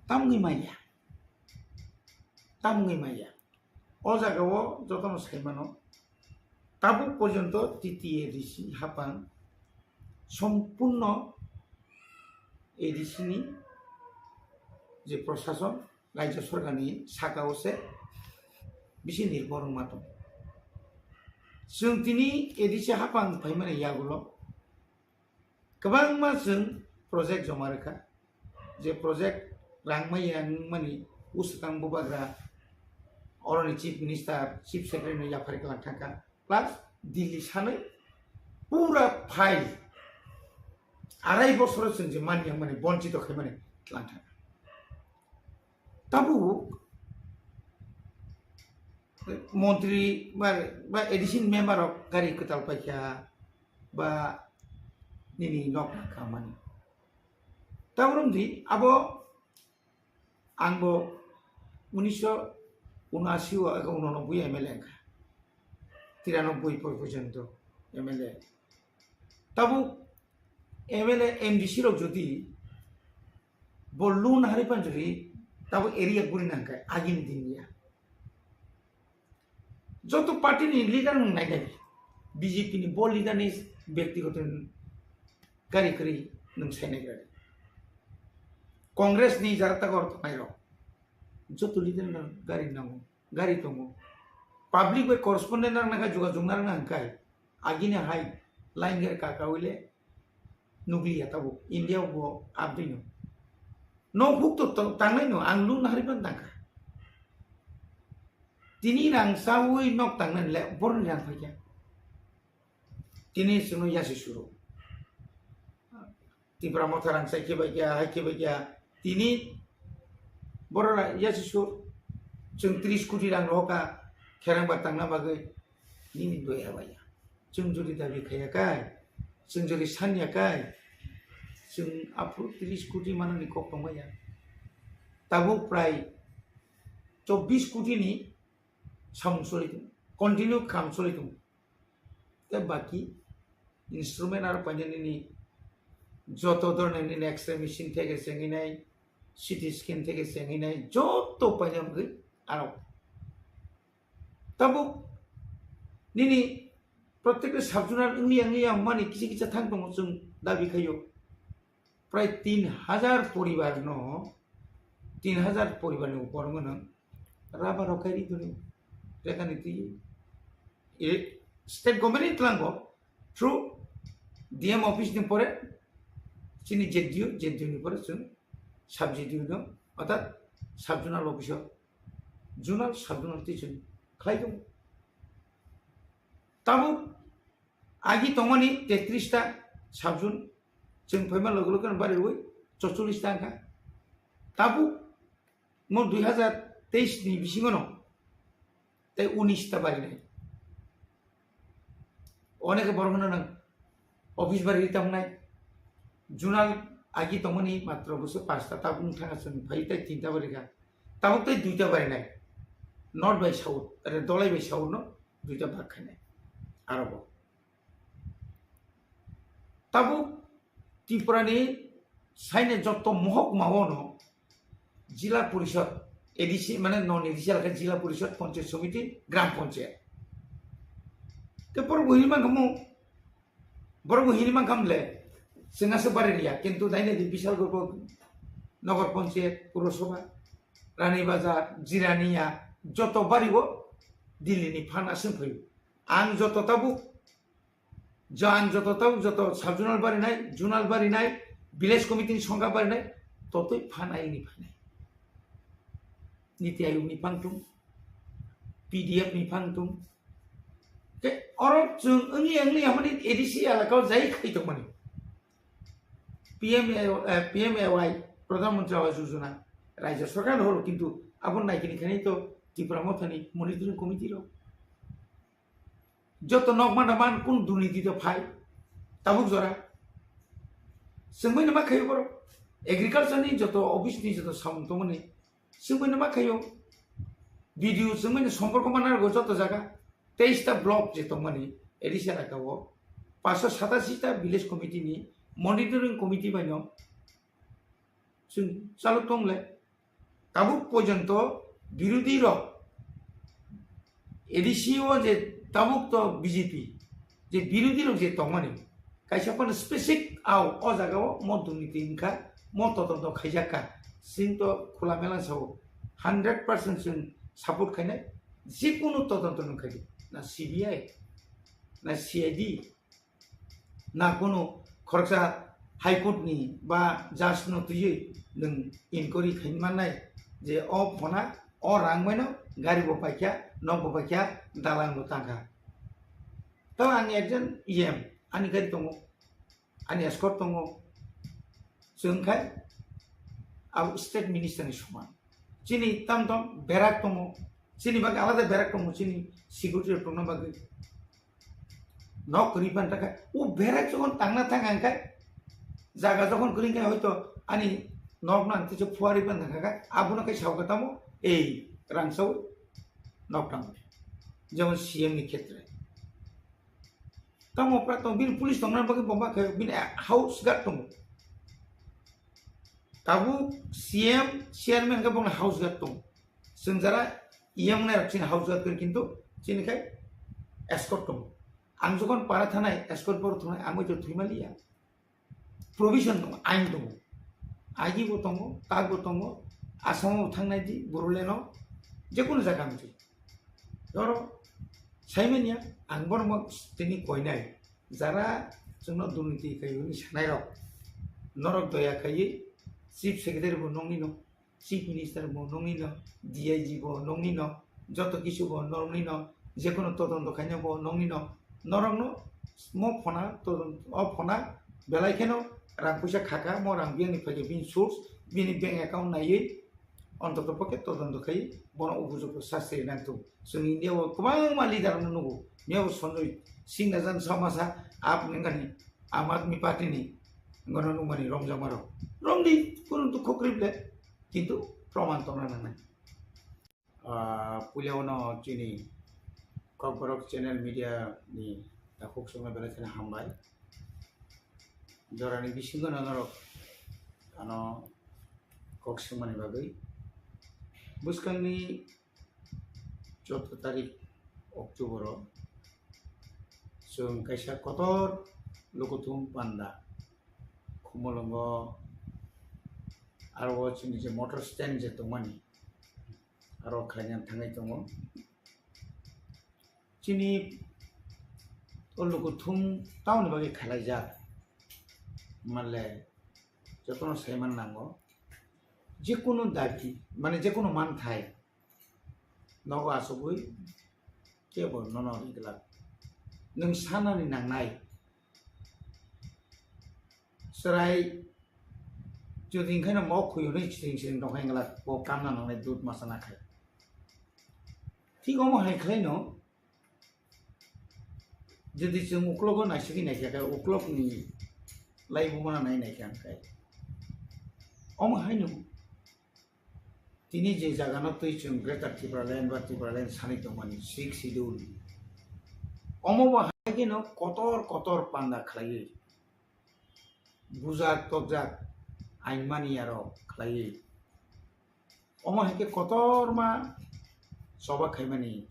tamni maya. Tamni maya. O jaga o jotono saimano, tabuk porjonto T T A D C hapang sompurno A D C ni je prosason, rajya sorkar ni saka o se bisi nirbor wngma tongo. Chwng tini A D C hapang phaimani yagulo kwbangma chwng project joma rwkha, je project rang maya wngmani bwswkang bubagra oroni chief minister, chief secretary no yaphari kwlang thangkha, plus Delhi sanwi pura file arai bosoro chwng je manya mani bonchito khaimani twlang thangkha. Tabuk montri ba, ba A D C ni member rok gari kwtal paikha ba nini nok khamani. Tabuk romdi abo ang bo unisho unasi o ega unonoboi M L A wngkha. Tiranoboi por porjonto M L A. Tabuk M L A, M D C rok jodi bo loan hari panjuri, tabuk area guri nangkhe agini din ya. Joto party ni leader nwng nai nai, B J P ni bo leader ni byaktigoto gari kwrwi nwng sai nai gra. Congress ni jara tago tongnai rok joto leader no gari nango, gari tongo. Public bai correspondent rang nangkha, jogajog narang nangkha, agini hai line gari kaka wile nukliya tabuk India bo abdino. No huk to to tangnai no, ang loan hari pan tangkha. Tini rang sawi nok tangnai le borni rang phaikya. Tini chwngno yasi suro. Tipra motha rang sai khe bai kya, hai khe bai kya. Tini borok yasi sur. Chwng tris koti rang rohoka kherang ba tangna bagwi nini doi abaya. Chwng jodi dabi khaya kai, chwng jodi sanya kai, chwng aphuru tris koti manani kok tongmaya. Tabuk prai chobbish koti ni samung choli tongo, continue kham choli tongo. Tei baki instrument aro paina nini joto dhoroner nini X-ray machine theke chengwi nai, C T scan theke chengwi nai, joto paina wngwi aro. Tabuk nini protekta sub-zonal wngya wngya wngmani kisa kisa thang tongo, chwng dabi khaio. Prai tin hajar poribar no, tin hajar poribar ni upor wngno rubber rok khai ri tongo. Rekha ni twi, e, state government ni tlango through D M office ni pore chini Z D O, Z D O ni pore chwng sub Z D O no, orthat sub zonal office o zonal, sub zonal twi chwng khlai tongo. Tabuk agi tongmani tetris ta sub zone, chwng phaima loge loge no bari rwi chorchollis ta wngkha. Tabuk mo dui hajar teis ni bisingo no tei unis ta barinai. Onekhe borok hwnno nwng office bari ri tongnai, zonal agi tongmani matro bwswk pasta, tabuk wng thangkha chwng phai tei tinta bari kha, tabuk tei duita barinai, north bai south, are dolai bai south no duita bak khainai. Aro bo tabuk Tripura ni saini jotto mohokma o no Jila Porishod, A D C mane non A D C alakha Jila Porishod, Panchayat Samiti, Gram Panchayat. Te borok bo hini mankha mo, borok bo hini mankha mle, chwng aswk bari riya, kintu daini di Bishalgarh bo Nagar Panchayat, Purosabha, Rani Bazar, Jiraniya, joto bari o Delhi ni phan aswk phaio. Ang joto tabuk Jang joto tau joto sub zonal barinai, zonal barinai, village committee ni songkha barinai, totoi phanai ni phanai. Niti Ayog ni phangtung, P D F ni phangtung. Ke oro chwng wngli wngli hamani A D C elaka o jai khai tongmani. P M A, eh, P M A Y, Pradhan Mantri Awas Yojana, Rajya Sarkar horo, kintu abo naikini khainai to Tipra Mothani Monitoring Committee rok. Joto nok manda man kun durniti to phai, tabuk jora. Sengmani ma khayo borok, agriculture ni joto office ni joto samung tongmani, sengmani ma khayo. B D O sengmani somporko mana rwgo joto jaga, teis ta block je tongmani, A D C elaka o, paanshsho satasi ta village committee ni monitoring committee bai no chwng chalok tong le. Tabuk porjonto birodhi rok, A D C o je tabuk to B J P, je birodhi rok je tongmani, kaisa phano specific au o jaga o mo durniti wngkha, mo todonto khaijak kha, chwng to khula mela sao, hundred percent chwng support khainai, jekunu todonto nwng khaidi, na C B I, na C I D, na kunu khoroksa High Court ni ba judge no twiwi nwng inquiry khaimannai je o phona o rang baino gari bo paikha, nok bo paikha, dalang bo tangkha. Tamo ani ekjon E M, ani gari tongo, ani escort tongo, chwng khai abo state minister ni soman. Chini tam tam berak tongo, chini bagwi alada berak tongo, chini security rok tongna bagwi. Nok kwrwi pan takha, o berak jokhon tangna thang ang khai, jaga jokhon kwrwi khai hoito ani nok nang tisa phuarwi pan thang kha, abono khai sao kha tamo ei rang sao nok tang, jemon C M ni khetre. Tamo pra tong bini police tongna bagwi bomba khai bini house guard tongo. Tabuk C M chairman khe bongni house guard tongo. Chwng jara E M nai rok chini house guard khe kintu chini khai escort tongo. Ang jokhon para thanai escort boro thunai ang bai to thwima liya. Provision tongo, ain tongo. Agi bo tongo, tak bo tongo. Asamo bo thangnai di, Boroleno, jekunu jaga wngsi. Doro, saimanya, ang borok tini koinai. Jara chwngno durniti kaiwi sanai rok. Norok doya kaiwi Chief Secretary bo nongni no, Chief Minister bo nongni no, D I G bo nongni no, joto kisu bo nongni no, jekunu todonto khaina bo nongni no. Norokno mo phona todon-, o phona belai kheno rang puisa khaka, mo rang biyangni phaikhe bini source, bini bank account naiwi, ontoto pokhe todonto khai bono upojukto sasti nangthu. Chwng India o kwbangma leader no nugo, miyabo Sanjay Singh na jan samasa ap nengani Aam Aadmi Party ni ngono nungmani romjakma rok. Romdi kunu dukho kwrwi ble, kintu proman tongna nangnai. Ah, puila ono chini Kokborok channel media ni takhuk songno belai kheno hambai. Jorani bisingo no norok ano kok swngmani bagwi. Bwskangni chwddo tarik October o chwng kaisa kotor lukuthum panda Khumulwngo aro o chini je motor stand je tongmani aro khlaina thangwi tongo. Chini o lukuthum tamoni bagwi khalaijak manle jotono saiman nango. Jekunu dabi, mane jekunu manthai nogo achugwi kebo nono ri glak. Nwng sanani nangnai. Chwrai jodi hwnkhe no mok khuyunwi siring siring tongkha hwnkhe bo kamna nangnai dud masa nakhai. Thik omo hai khlaino jodi chwng uklogo naisingwi naikha khe uklokni laibumano nai naikha hwnkhe omo haino tini je jagano twi chwng Greater Tipraland ba Tipraland sanwi tongmani Sixth Schedule, omo bo hai kheno kotor kotor panda khlaiwi bujak tokjak ain mani aro khlaiwi. Omo hai khe kotorma choba khaimani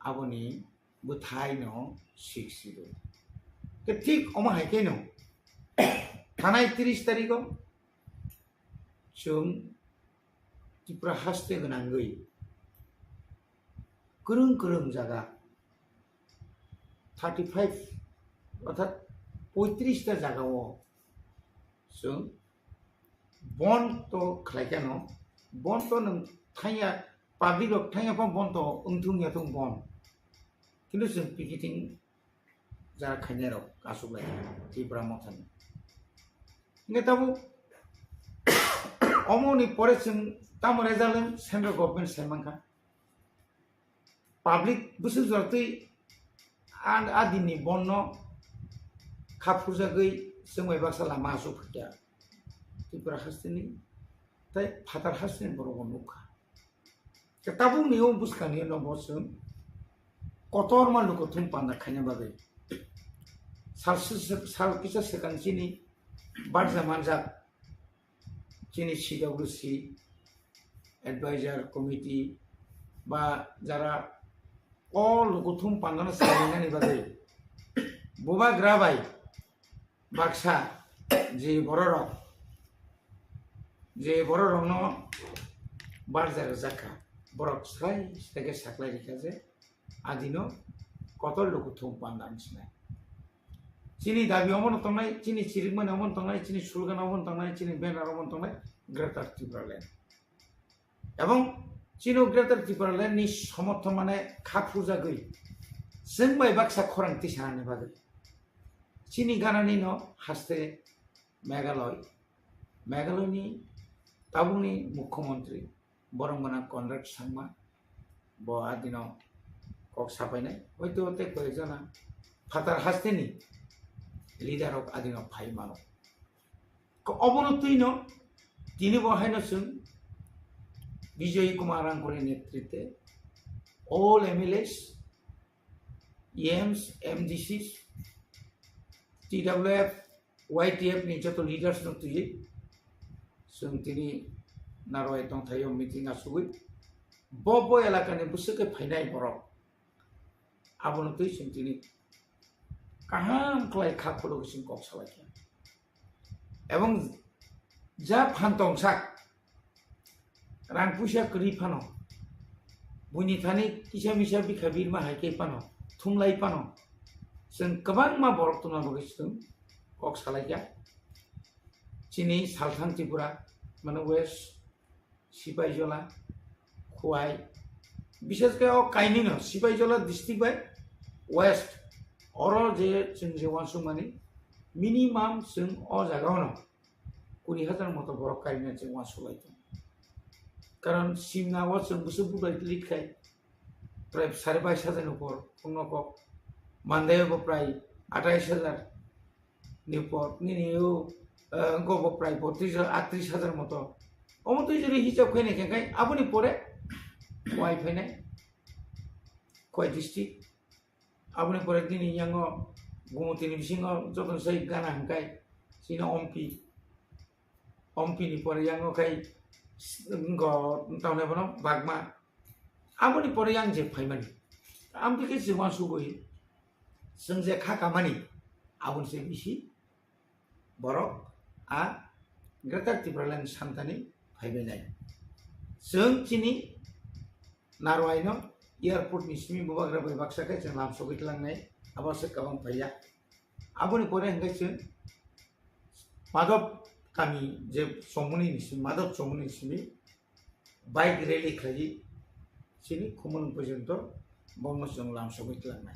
aboni bwthaino Sixth Schedule. Khe thik omo hai kheno thanai tris tarigo chwng Tripura haste gwnangwi kwrwng kwrwng jaga thirty five orthat poitris ta jagao chwng bon to khlai kheno, bon to nwng thangya, public rok thangya pha bon to wngthung ya thung bon, kintu chwng picketing jara khainai rok aswk lai Tipra Mothani. Hingke tabuk omoni pore chwng tamo result wng central government sai mankha. Public bwswk jora twi a-, adini bonno kha phurjagwi chwng bai baksa lama aswk phikya. Tripura hasteni tei phatar hasteni borok bo nukha. Tabukni o bwskangni no bo chwng kotorma lukuthum panda khaina bagwi sal, sal kisa swkang chini barja manjak chini C W C advisor committee ba jara o lukuthum pandano swlainani bagwi bubagra bai baksa je bororok, je bororokno barja rwjak kha, borok sai sai khe saklai rikha je adino kotor lukuthum panda wng sinai. Chini dabi omono tongnai, chini chirikmani omono tongnai, chini slogan omono tongnai, chini banner omono tongnai, Greater Tipraland. Ebong chini Greater Tipraland ni somorthon mane kha phurjagwi chwng bai baksa khorang tisanani bagwi chini ganani no haste Meghalaya, Meghalaya ni tabukni mukhyamantri borok gana Conrad Sangma bo adino kok sapainai, hoito tei koi jona phatar hasteni leader rok adino phai mano. Ko obono twino tini bo haino chwng Bijoy Kumar Rangkoli netrite all M L As, E Ms, M D Cs, T W F, Y T F ni joto leaders no twi chwng tini Narwai tongthaio meeting asugwi bo bo elakani bwswk khe phainai borok abono twi chwng tini kaham khlai kha khulugwi chwng kok salaikha. Ebong ja phan tongsak rang puisa kwrwi phano, buini thani kisa misa bikha birma hai khe phano, thumlai phano, chwng kwbangma borok tongna bagwi chwng kok salaikha. Chini Salthang Tripura, mane West, Sipaijola, Khowai, bishes khe o kainwino Sipaijola district bai West, oro je chwng je uansukmani minimum chwng o jagao no kuri hajar moto borok kainwi chwng uansuk lai tongo. Karon simna o chwng bwswk bubai lit khai prai sare bais hajar ni upor wngno kok, Mandai o bo prai atais hajar ni upor, nini o, eh, wngkha bo prai botris hajar, atris hajar moto. Omo twi jodi hisab khainai khe khai aboni pore Khowai phainai, Khowai district. Aboni pore nini yango Gumutini bisingo jotono sai gana hwnkhai chini Ompi. Ompi ni pore yango khai s-, wngkha tamni bono Bagma. Aboni pore yang je phaimani. Amtwi khe chwng uansugwi chwng je kha kamani aboni se bisi borok a Greater Tipraland santani phaibainai. Chwng chini Narwai no airport ni simi bubagra bai baksa khe chwng lam sogwi tlangnai, abo se kabang phaiya. Aboni pore hwnkhe chwng Madhop kami je chongmani ni simi, Madhop chongmani ni simi bike rally khlaiwi chini Khumulwng porjonto bono chwng lam sogwi tlangnai.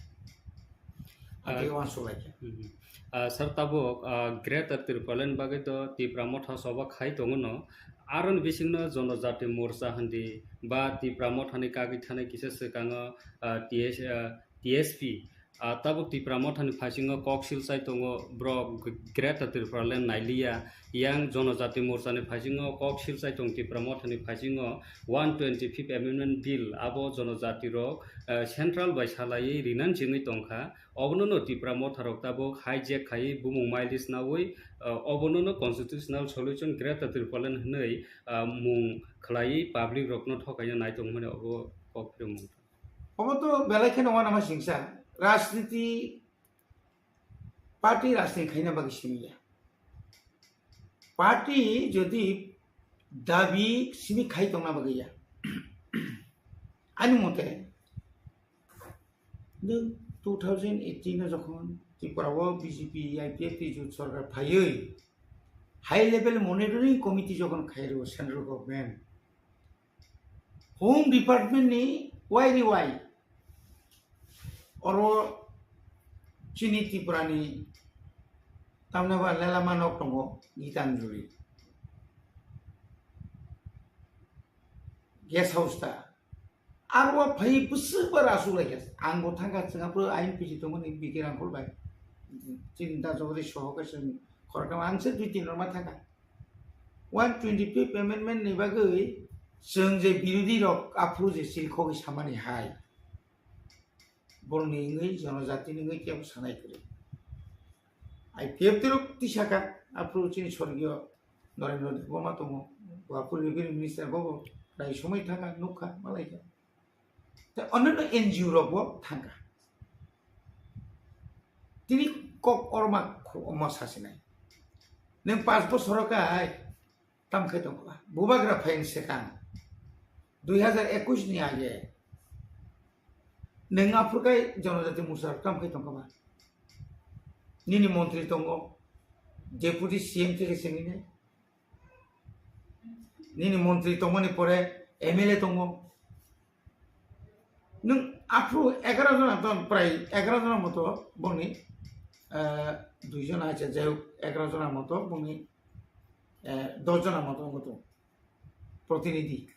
Ah, Ati uansuk lai khe. Mhm. Ah, sir, tabuk, ah, Greater Tipraland bagwi to Tipra Motha soba khai tongo no. Aroni bisingno Jonojati Morcha hindi ba Tipra Mothani kagwi thanai kisa swkango, ah, T S, ah, T S P. Ah, tabuk Tipra Mothani phaisingo kok silchai tongo, borok Greater Tipraland nailiya. Yang Jonojati Morchani phaisingo kok silchai tong Tipra Mothani phaisingo one twenty-fifth Amendment Bill, abo Jonojati rok, eh, central bai salaiwi rinani chengwi tongkha. Obono no Tipra Motha rok tabuk hijack khaiwi bumung mileage nawi, eh, obono no constitutional solution Greater Tipraland hwnwi, ah, mung khlaiwi public rokno thokaina nai tongmani obo kok phiromung. Obo to belai kheno uanama singsa, rajniti party rajniti khaina bagwi simi ya. Party jodi dabi simi khai tongna bagwi ya. Ani mote, nwng two thousand eighteen o jokhon Tripura o B J P I P F T jot sorkar phaiwi, high level monitoring committee jokhon khairo central government, Home Department ni wai ri wai oro chini Tripura ni Tamni ba lelama nok tongo, Gitanjali. Guest house ta. Aro phai bwswk bar aswk lai kha. Ang bo thangkha, chwng aphuru I N P C tongmani B K Rangkhol bai. Chini da jogori soho khe chwng khoroknama ang se dui tin rok ma thangkha. One twenty fifth amendment ni bagwi chwng je birodhi rok aphuru je silkhogwi samani hai. Borokni wngwi, jonojatini wngwi kebo sanai kwrwi. I P F T rok tisaka, aphuru chini sorgiyo Narendra Debbarma tongo, bo aphuru revenue minister bo, bo rai somoi thangkha, nukha, malaikha. Tei onno N G O rok bo thangkha. Tini kok orma khu-, omo sasinai. Nwng panch bosoro kai, Tam khai tongkha ba? Bubagra phaini swkang dui hazar ekush ni age nwng aphuru kai Jonojati Morcha rok tam khai tongkha ba? Nini montri tongo, deputy C M theke sengwi nai. Nini montri tongmani pore M L A tongo. Nwng aphuru egaroh jona ton, prai egaroh jona moto bongni, eh, dui jona acha, jai hok, egaroh jona moto bongni, eh, dos jona moto wngkha tongo protinidhi.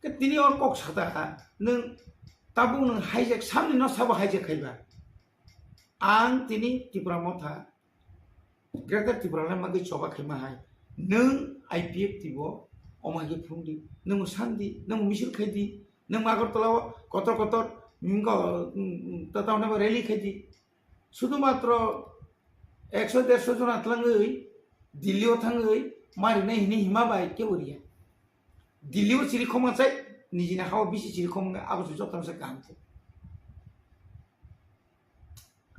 Khe tini or kok sata kha, nwng tabuk nwng hijack, samni no sabo hijack khaiba. Ang tini Tipra Motha Greater Tipraland bagwi choba khaima hai. Nwng I P F T bo omo hai khe phunukdi, nwng sandi, nwng misil khaidi, nwng Agartala o kotor kotor, mm, ko, mm, mm, ta, ta, rally khaidi. Sudhumatro ekso derso jona tlangwi Delhi o thangwi marinai hini hima bai kebo riya. Delhi o chiri khoma chai, nijini hao bisi chiri khoma wngkha, abo se jotono se kaham khe.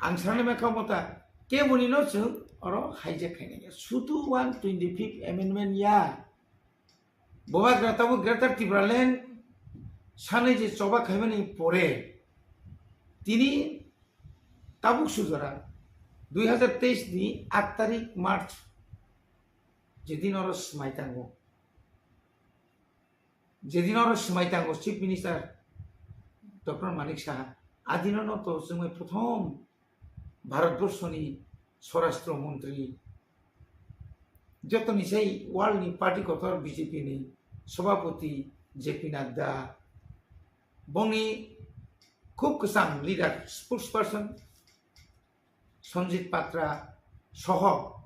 Ang sanani mankha omo ta, keboni no chwng oro hijack khainai ya. Sudhu one twenty fifth amendment ya. Bubagra tabuk Greater Tipraland sanai je choba khaimani pore tini tabuk sujora dui hazar teis ni aat tarik March jedin oro swmai tango. Jedin oro swmai tango Chief Minister Doctor Manik Saha, adino no to chwngwi prothom Bharatborshoni Swarashtra Montri, jotoni sai world ni party kotor B J P ni Sabhapati J P Nadda, bongni khub kwcham leader, spokesperson Sanjit Patra soho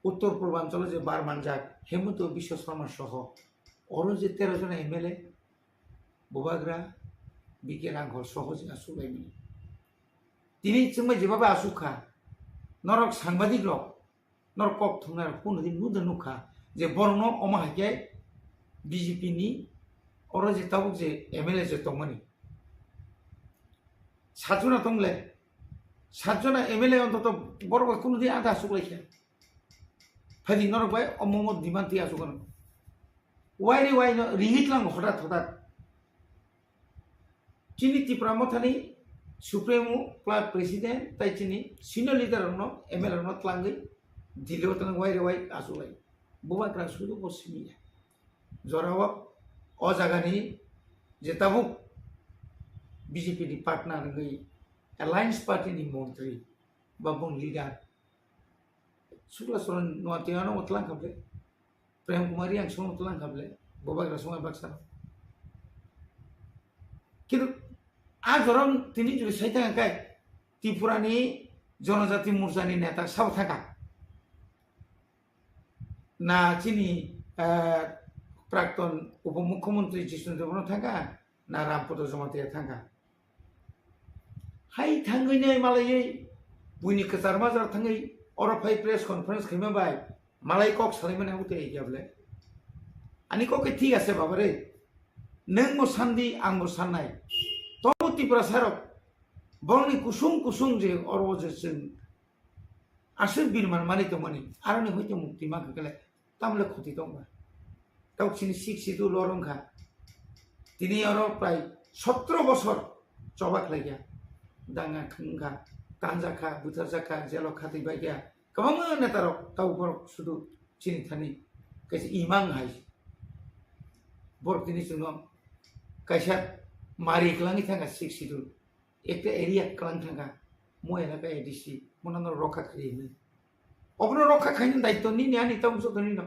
Uttor Purbanchalo je bar manjak Hemanta Biswa Sarma soho oro je tero jona M L A, Bubagra, B K Rangkhol soho je asuk laimani. Tini chwngbai jeba bai asuk kha, norok sangbadik rok, norok kok thumnai rok kunu din nuda nukha je borokno omo hai khe B J P ni oro je tabuk je M L A je tongmani. Satjona tongle, satjona M L A ontoto borok bai kunu din ada asuk lai khe. Phaidi norok bai omo omo demand twi asuk ano. Wai re wai no ringit lang hotat hotat. Chini Tipra Mothani Supremo, Club President, tai chini senior leader rokno, M L A rokno tlangwi Delhi o tlangwi wai re wai asuk lai. Bubagra sudu bo simi ya. Jorao o jagani je tabuk B J P ni partner wngwi Alliance Party ni montri ba bung leader Sukla Saran Noatia no tlang kha ble, Prem Kumar Reang song tlang kha ble, Bubagra song baksa. Kintu a jorom tini juri sai tang kai Tripura ni Jonojati Morcha ni neta sabo thangkha. Na chini, eh, Prakton Upomukhyamantri Jishnu Debbarma thangkha, na Rampada Jamatia thangkha. Hai thangwi nai malaiwi buini kwchar majra thangwi oro phai press conference khaima bai malai kok salaimani abo tei ya ble. Ani kok khe thik ase baba re. Nwng bo sandi, ang bo sannai. Tobo Tiprasa rok borokni kusung kusung je oro je chwng aswk birman manwi tongmani, aroni hoite mukti mankha kele tamle khoti tongba. Tok chini sixth schedule oro wngkha. Tini oro prai sotro bosor choba khlaikha. Danga wngkha, tanjakha, butharjakha, jelo khatwi baikha. Kwbangma netarok tabuk borok sudu chini thani kaisa imang hai. Borok tini chwngno kaisa mari kwlangwi thangkha sixth schedule. Ekta area kwlang thangkha. mo elaka A D C, mo nang rokha khai hinwi. Obono rokha khaini daityo nini ani tamo joto nino.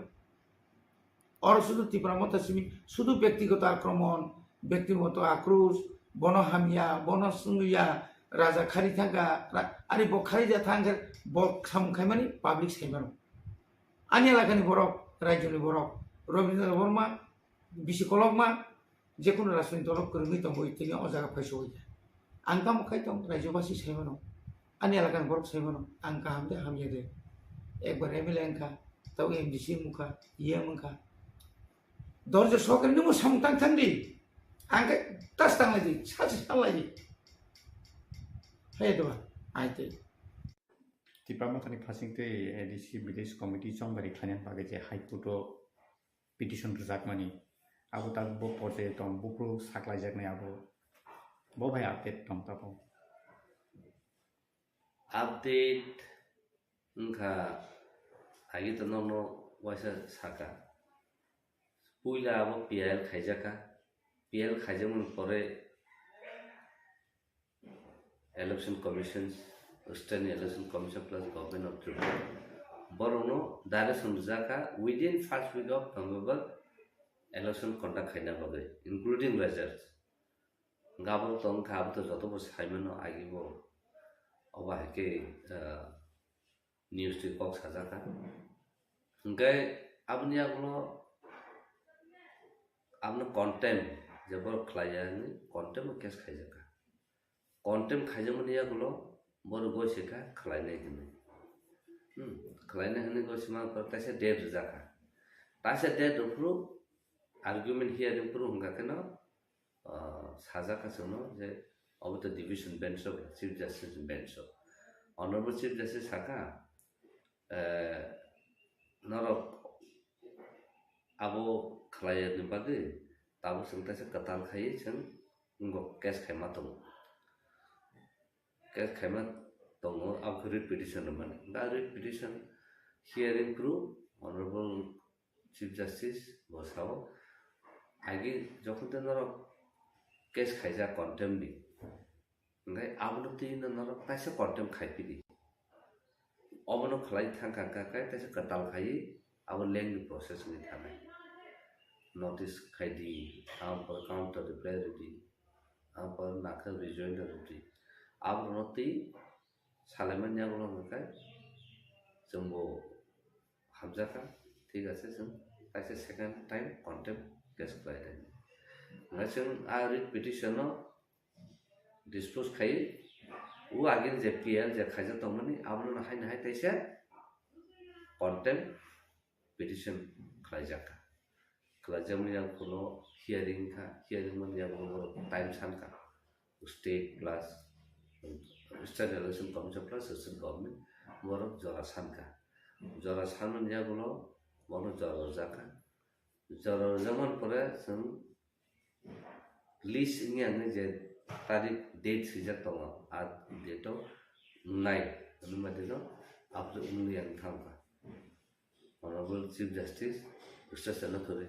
Oro sudu Tipra Motha simi, sudu bektigoto akromon, bektigoto akros, bono hamya, bono swngliya, raja khari thangkha, ra-, ari bo khari ja thangkha, bo samung khaimani public saimano. Ani elakani borok, raijoni borok, Rabindra Debbarma, bisi kolokma, jekunu rajniti dolo kwrwngwi tongo, tini o jaga phaisoya. Ang tamo khai tong, raijobasi saimano. Ani elakani borok saimano, ang kaham de hamya de. Ekbar M L A wngkha, tabo M D C wngkha, E M wngkha. Dorjo sokri nungmo samung tang thang di. Ang khe tas tang lai di, sachi san lai di. Hai to, ai te. Tipra Mothani phasing tei A D C Village Committee chongbari khlainani bagwi je High Court o petition rwjakmani, abo tabuk bo porjai tong, buphuru saklaijaknai abo, bo bai update tong tabuk. Update wngkha, agi to nokno waisa saka. Puila abo P I L khaijakha. P I L khaijakmani pore Election Commission, Standing Election Commission plus Government of Tripura borokno direction rwjakha within first week of November election conduct khaina bagwi, including results. Gabor tong kha, abo to joto bo saimano agi bo. Obo hai khe, ah, news twi kok sajak kha. Hwnkhe aboni yagulo abono contempt je borok khlai ya hwnwi contempt o case khaijak kha. Contempt khaijakmani yagulo borok goi se kha khlainai hwnwi. Hmm, khlainai hwnwi goi se man kha, taisa date rwjak kha. Taisa date rwphuru argument hearing phuru hwnkha kheno, ah, sajak kha chwngno je obo to division bench o, Chief Justice bench o. Honorable Chief Justice sakha, eh, norok abo khlai ya ni bagwi tabuk chwng taisa kwtal khai chwng wngkok case khaima tongo. Case khaima tongo, abo khe writ petition rwmani. Da writ petition hearing phuru Honorable Chief Justice bo sao, agi jokhon tei norok case khaijak contempt ni, hwnkhe abono twi no norok taisa contempt khai phi di. Obono khlai thang kha kha khe taisa kwtal khaiwi abo lengni process wngwi thanai. Notice khai di, ampor counter reply rw di, ampor nakhe rejoinder rw di. Abono twi salaimani yagulo hwnkhe chwngbo hamjakha, thik ase, chwng kaisa second time contempt case khlai nai. Hwnkhe chwng a writ petition no dispose khai, o agini je P I L je khaijak tongmani, abono hai hai taisa contempt petition khlaijak kha. Khlaijakmani yagulo hearing kha, hearing mani yagulo time san kha. State plus State Election Commission plus State Government borok jora san kha. Jora sanmani yagulo borok jora rwjak kha. Jora rwjakmani pore chwng list wngya hwnwi je tarik date swijak tongo, a date o wngnai hwnwi ma dino abo wngwi ang thang kha. Honorable Chief Justice Justice Chana Thuri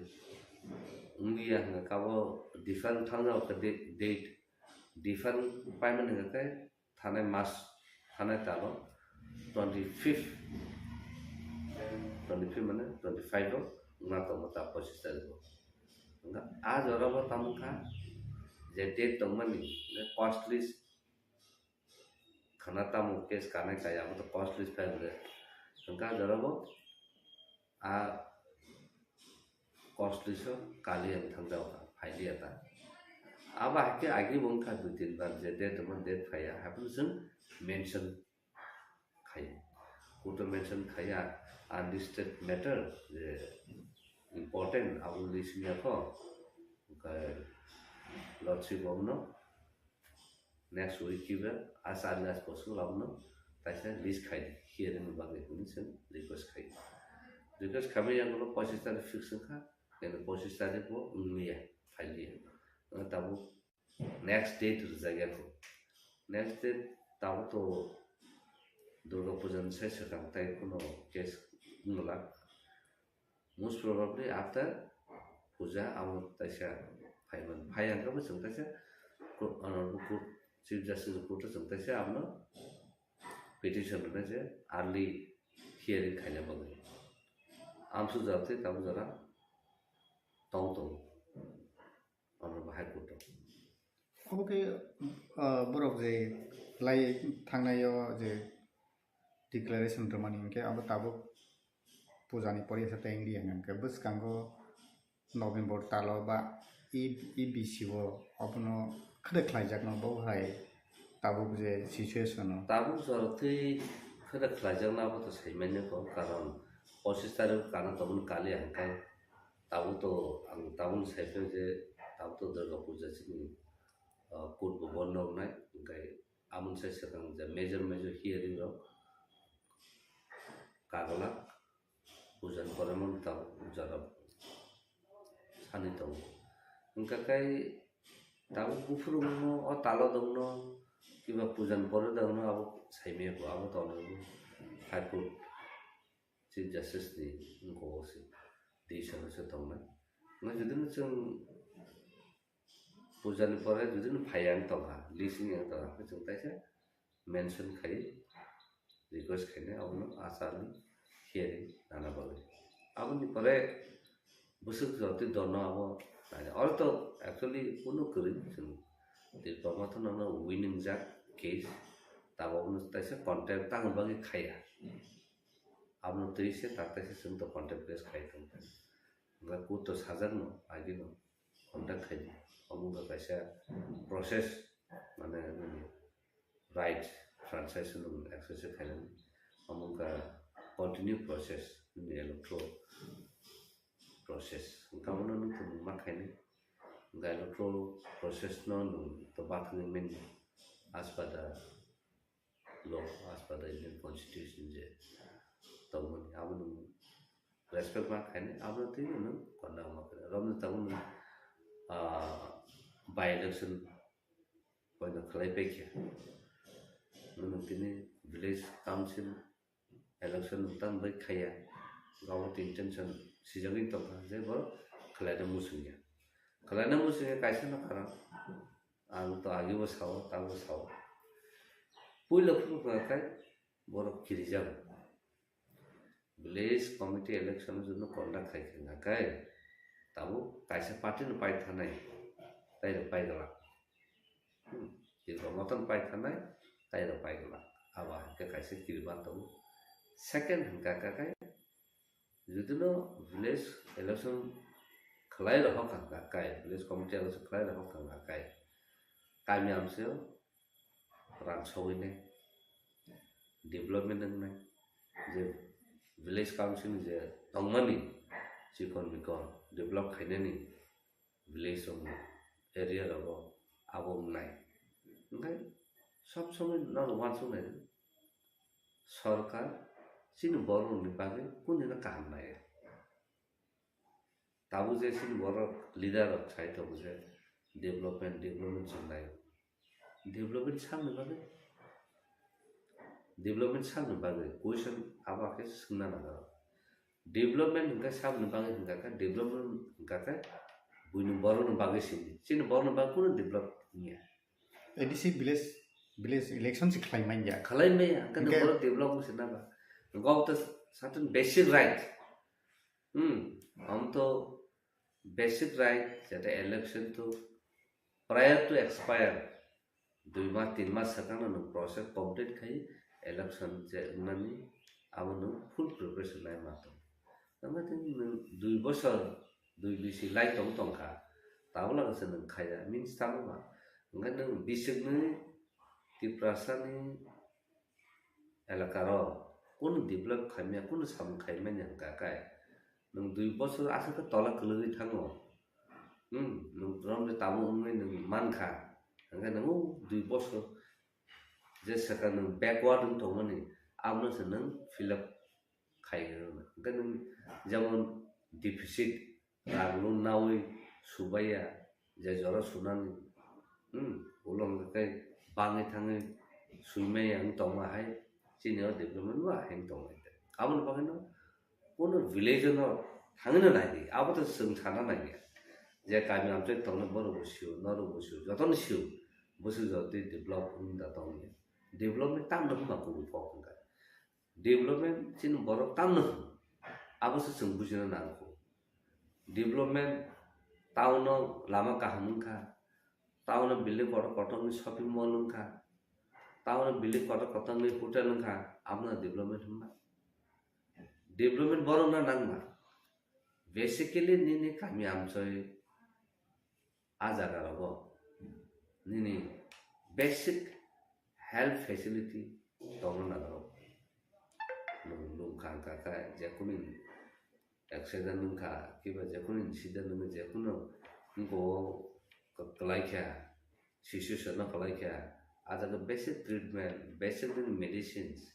wngya hwnka kabo defer thang jao kha de-, date defer paimani hwnka khe thanai mas, thanai talo twenty fifth, twenty fifth mane twenty five o wngna tongo ta pochis tarik o. Hwnka a jora bo tamo kha je date tongmani, cost list khana tamo case kanai kaya abo to cost list file re. Hwnka a jora bo a cost list o kali ang thang jao kha, phailiya ta. Abo hai khe agi bo wngkha dui tin bar je date tongma date phaiya, haphano chwng mention khai. Court o mention khaiya, unlisted matter je important abo list wngya kho. Hwnka Lordship bo no next week kibe as early as possible abono taisa list khai di, hearing ni bagwi hwnwi chwng request khai. Request khaimani yagulo pochis tarik fix wngkha, kene pochis tarik bo wngya, phailiya. Tabuk next date rwjakya kho. Next date tabuk to Durga Puja ni sai swkang tai kuno case wngla. Most probably after puja abo taisa phaiman. Phai hwnkhe bo chwng taisa court, honorable court, Chief Justice court o chwng taisa abono petition rwnai je early hearing khaina bagwi. Amsuk jora tei tabuk jora tong tongo Honorable High Court o. Obo khe, ah, borok je lai thangnai o je declaration rwmani hinkhe abo tabuk puja ni pore sa tei wngya hinkhe bwskango November talo ba E, E B C o abono khede khlaijakno bo hai tabuk je situation o. Tabuk jora twi khede khlaijakno abo to saimanya kok, karon pochis tarik o kana tongmani kali hwnkhai tabuk to ang tabukno saiphaio je tabuk to Durga Puja chini, ah, court bo bondo wngnai, hwnkhai aboni sai swkang je major major hearing rok kaglak. Puja ni pore mano tabuk jora sani tongo. Wngkha khe tabuk buphuru wngno, o talo dongno, kiba puja ni pore dongno abo saimaya kho, abo tongo High Court Chief Justice ni wngkha o se, decision o se tongnai. Wngkha jodi no chwng puja ni pore jodi no phaiya wng tongkha, list wngya wng tongkha, khe chwng taisa mention khai request khainai abono achar ni hearing nana bagwi. Aboni pore bwswk jotwi dono abo naina. Oro to actually kunu kwrwi chwng Tipra Motha no winning jak case, tabok no taisa contempt tangni bagwi khaiya. Abono twi se tak taisa chwng to contempt case khai tong. Hwnba court to sajak no agino contact khai di. Omo wngkha kaisa process, mane nini right, franchise no exercise khainani. Omo wngkha continue process, nini electoral process. Wngkha omo no nwng tongmung ma khainai. Wngkha electoral process no nwng to bathangwi manya as per the law, as per the Indian Constitution je tongmani, abo nwng respect ma khainai, abo twi nwng konna ma khainai. Romni tabuk nwng, ah, by election poino khlai paikha. Nwng tini village council election nwng tang bai khaiya, gabo tin tension sijagwi tongkha je borok khlaina muchungya. Khlaina muchungya kaisa no karon. Ang to agi bo sao, tabo sao. Puila phuru kai borok kirijago. Village committee election no jono conduct khai khe na kai. Tabo kaisa party no pai thanai, tai rok pai gala. Hmm. Kiriba moton pai thanai, tai rok pai gala. Abo hai khe kaisa kiriba tabo. Second hwnkha kha kai, jodi no village election khlai rok hokha kai, village committee election khlai rok hokha kai, kami amsio rang sogwi nai, development wngnai, je village council ni je tongmani chikon mikon develop khainani village rok area rogo abo wngnai. Hwnkhe sob somoi nono uansuknai sorkar chini borok rokni bagwi kunino kaham nai. Tabuk je chini borok leader rok sai tongo je development, development se nai. Development sakni bagwi, development sakni bagwi question abo khe swngna nango. Development hwnkhe saboni bagwi hwnkha khe, development hwnkha khe buini borokni bagwi simi. Chini borokni bagwi kunu develop wngya. A D C village, village election se khlai manya. Khlai manya, hwnkhe Hwnkhe borok develop wngse naba. Hwnkhe obo to certain basic right. Hmm, omo to basic right, jate election to prior to expire, dui mas, tin mas swkangno nwng process complete khai election je wngnani, abo nwng full preparation lai ma tong. Tamo tei nwng dui bosor, dui bisi lai tong tongkha, tabuk lagase nwng khaiya, means tamo ba? Hwnkhe nwng bisingni Tiprasani elakaro kunu develop khaimya, kunu samung khaimani hwnkha khe, nwng dui bosor aswk khe tola kwlwgwi thango. Hmm, nwng romni tabuk wngwi nwng mankha, hwnkhe nwng o dui bosor je swkang nwng backward wng tongmani, abono se nwng fill up khai rwna. Hwnkhe nwng jemon deficit, rang no nawi subaiya, je jora sunani, hmm, ulo hwnkhe bangwi thangwi suimaya wng tongma hai, chini o development ba hai wng tongmani. Aboni bagwino kunu village no thangwino naidi, abo to chwng sana naiya. Je kami amchai tongnai borok bo sio, norok bo sio, jotono sio, bwswk jotwi develop wng da tongya. Development tamno hwnba kubui kok hwnka. Development chini borok tamno hwn. Abo se chwng bujina nangkho. Development town o lama kaham wngkha. Town o building kotor kotor ni shopping mall wngkha. Town o building kotor kotor ni hotel wngkha. Abono development hwnba. Development borok no nangma. Basically nini kami amchoi a jaga rogo nini basic health facility tongna nango. Nwng, nwng kha, kha, kha, jekunu accident wngkha, kiba jekunu incident wngkha, jekunu wngkha o kwlai kha, situation no kwlai kha, a jaga basic treatment, basic nini medicines,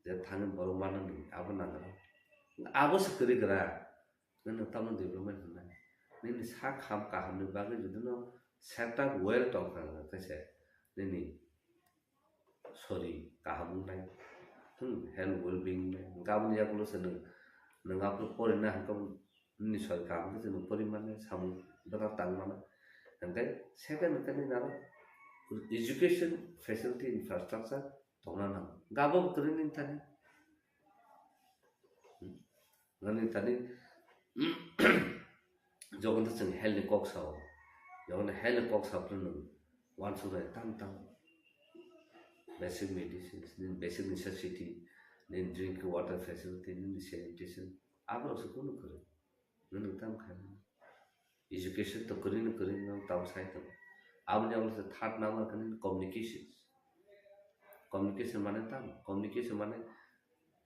je thani borok manani abo nango. Abo se kwrwi kwrwi. Nini tamo development hwnai. Nini sak ham kaham ni bagwi jodi no setup well tong kha khe se nini sori kaham wngnai. Hmm, health well being wngnai. Hwnkhe aboni yagulo se nwng, nwng aphuru porina hwnkhe nini sori kaham khe se nwng pori mannai, samung bwkha tang mannai. Hwnkhe second hwnkhe nini aro education facility infrastructure tongna nango. Hwnkhe abo bo kwrwi nini thani. Hmm. Nini thani jogon to chwng health ni kok sao. Jogon health ni kok sao phano nwng uansuknai tam tam. Basic medicines, nini basic necessity, nini drinking water facility, nini sanitation. Aborok se kunu kwrwi. Nwng tam khaimani. Education to kwrwi no kwrwi no tam sai tongo. Aboni abo se third number khe nini communication. Communication mane tam, communication mane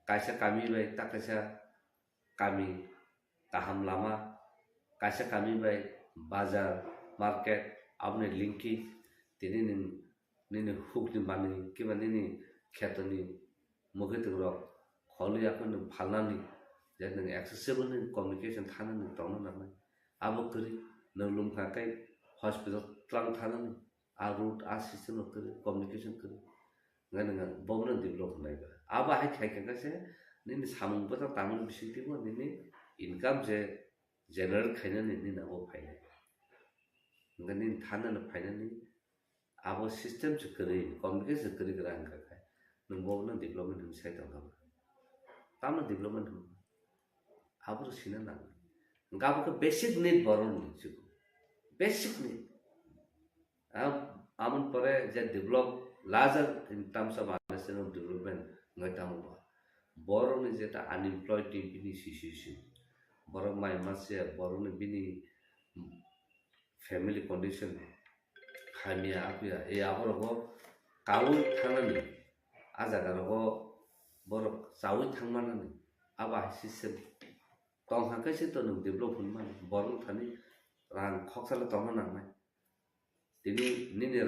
kaisa kami bai ta kaisa kami kaham lama, kaisa kami bai bazar, market, aboni linkage, tini nini, nini hukni manwi kiba nini khetoni mwkhwtwng rok kholi yakhwno phalnani, je nwng accessible ni communication thanani tongna nangnai. Abo kwrwi nwng lum kha khe hospital twlang thanani, a route, a system rok kwrwi, communication kwrwi. Hwnkhe nwng bono develop hwnlai ba. Abo hai khai kha khe se nini samung bwthang tangmani bisingtwi bo nini income je generate khainani nini abo phainai. Hwnkhe nini thanani phainani abo system se kwrwi, communication se kwrwi kwrwi hwnkha khe nwng bono development hwnwi sai tongkha ba. Tamo development hwnba? Abo sina nango. Hwnkhe abo khe basic need borokni, basic need. Am-, amon pore je develop, larger in terms of understanding of development, ngai tamo ba. Borokni je ta unemployed ni bini situation. Borok mai mase, borokni bini family condition hamya, apiya, e aborogo kaui thanani, a jaga rogo borok chaui thangmanani, abo hai system. Tong hwnkhe se to nwng develop hwnmani, borok thani rang khoksa le tongna nangnai. Tini nini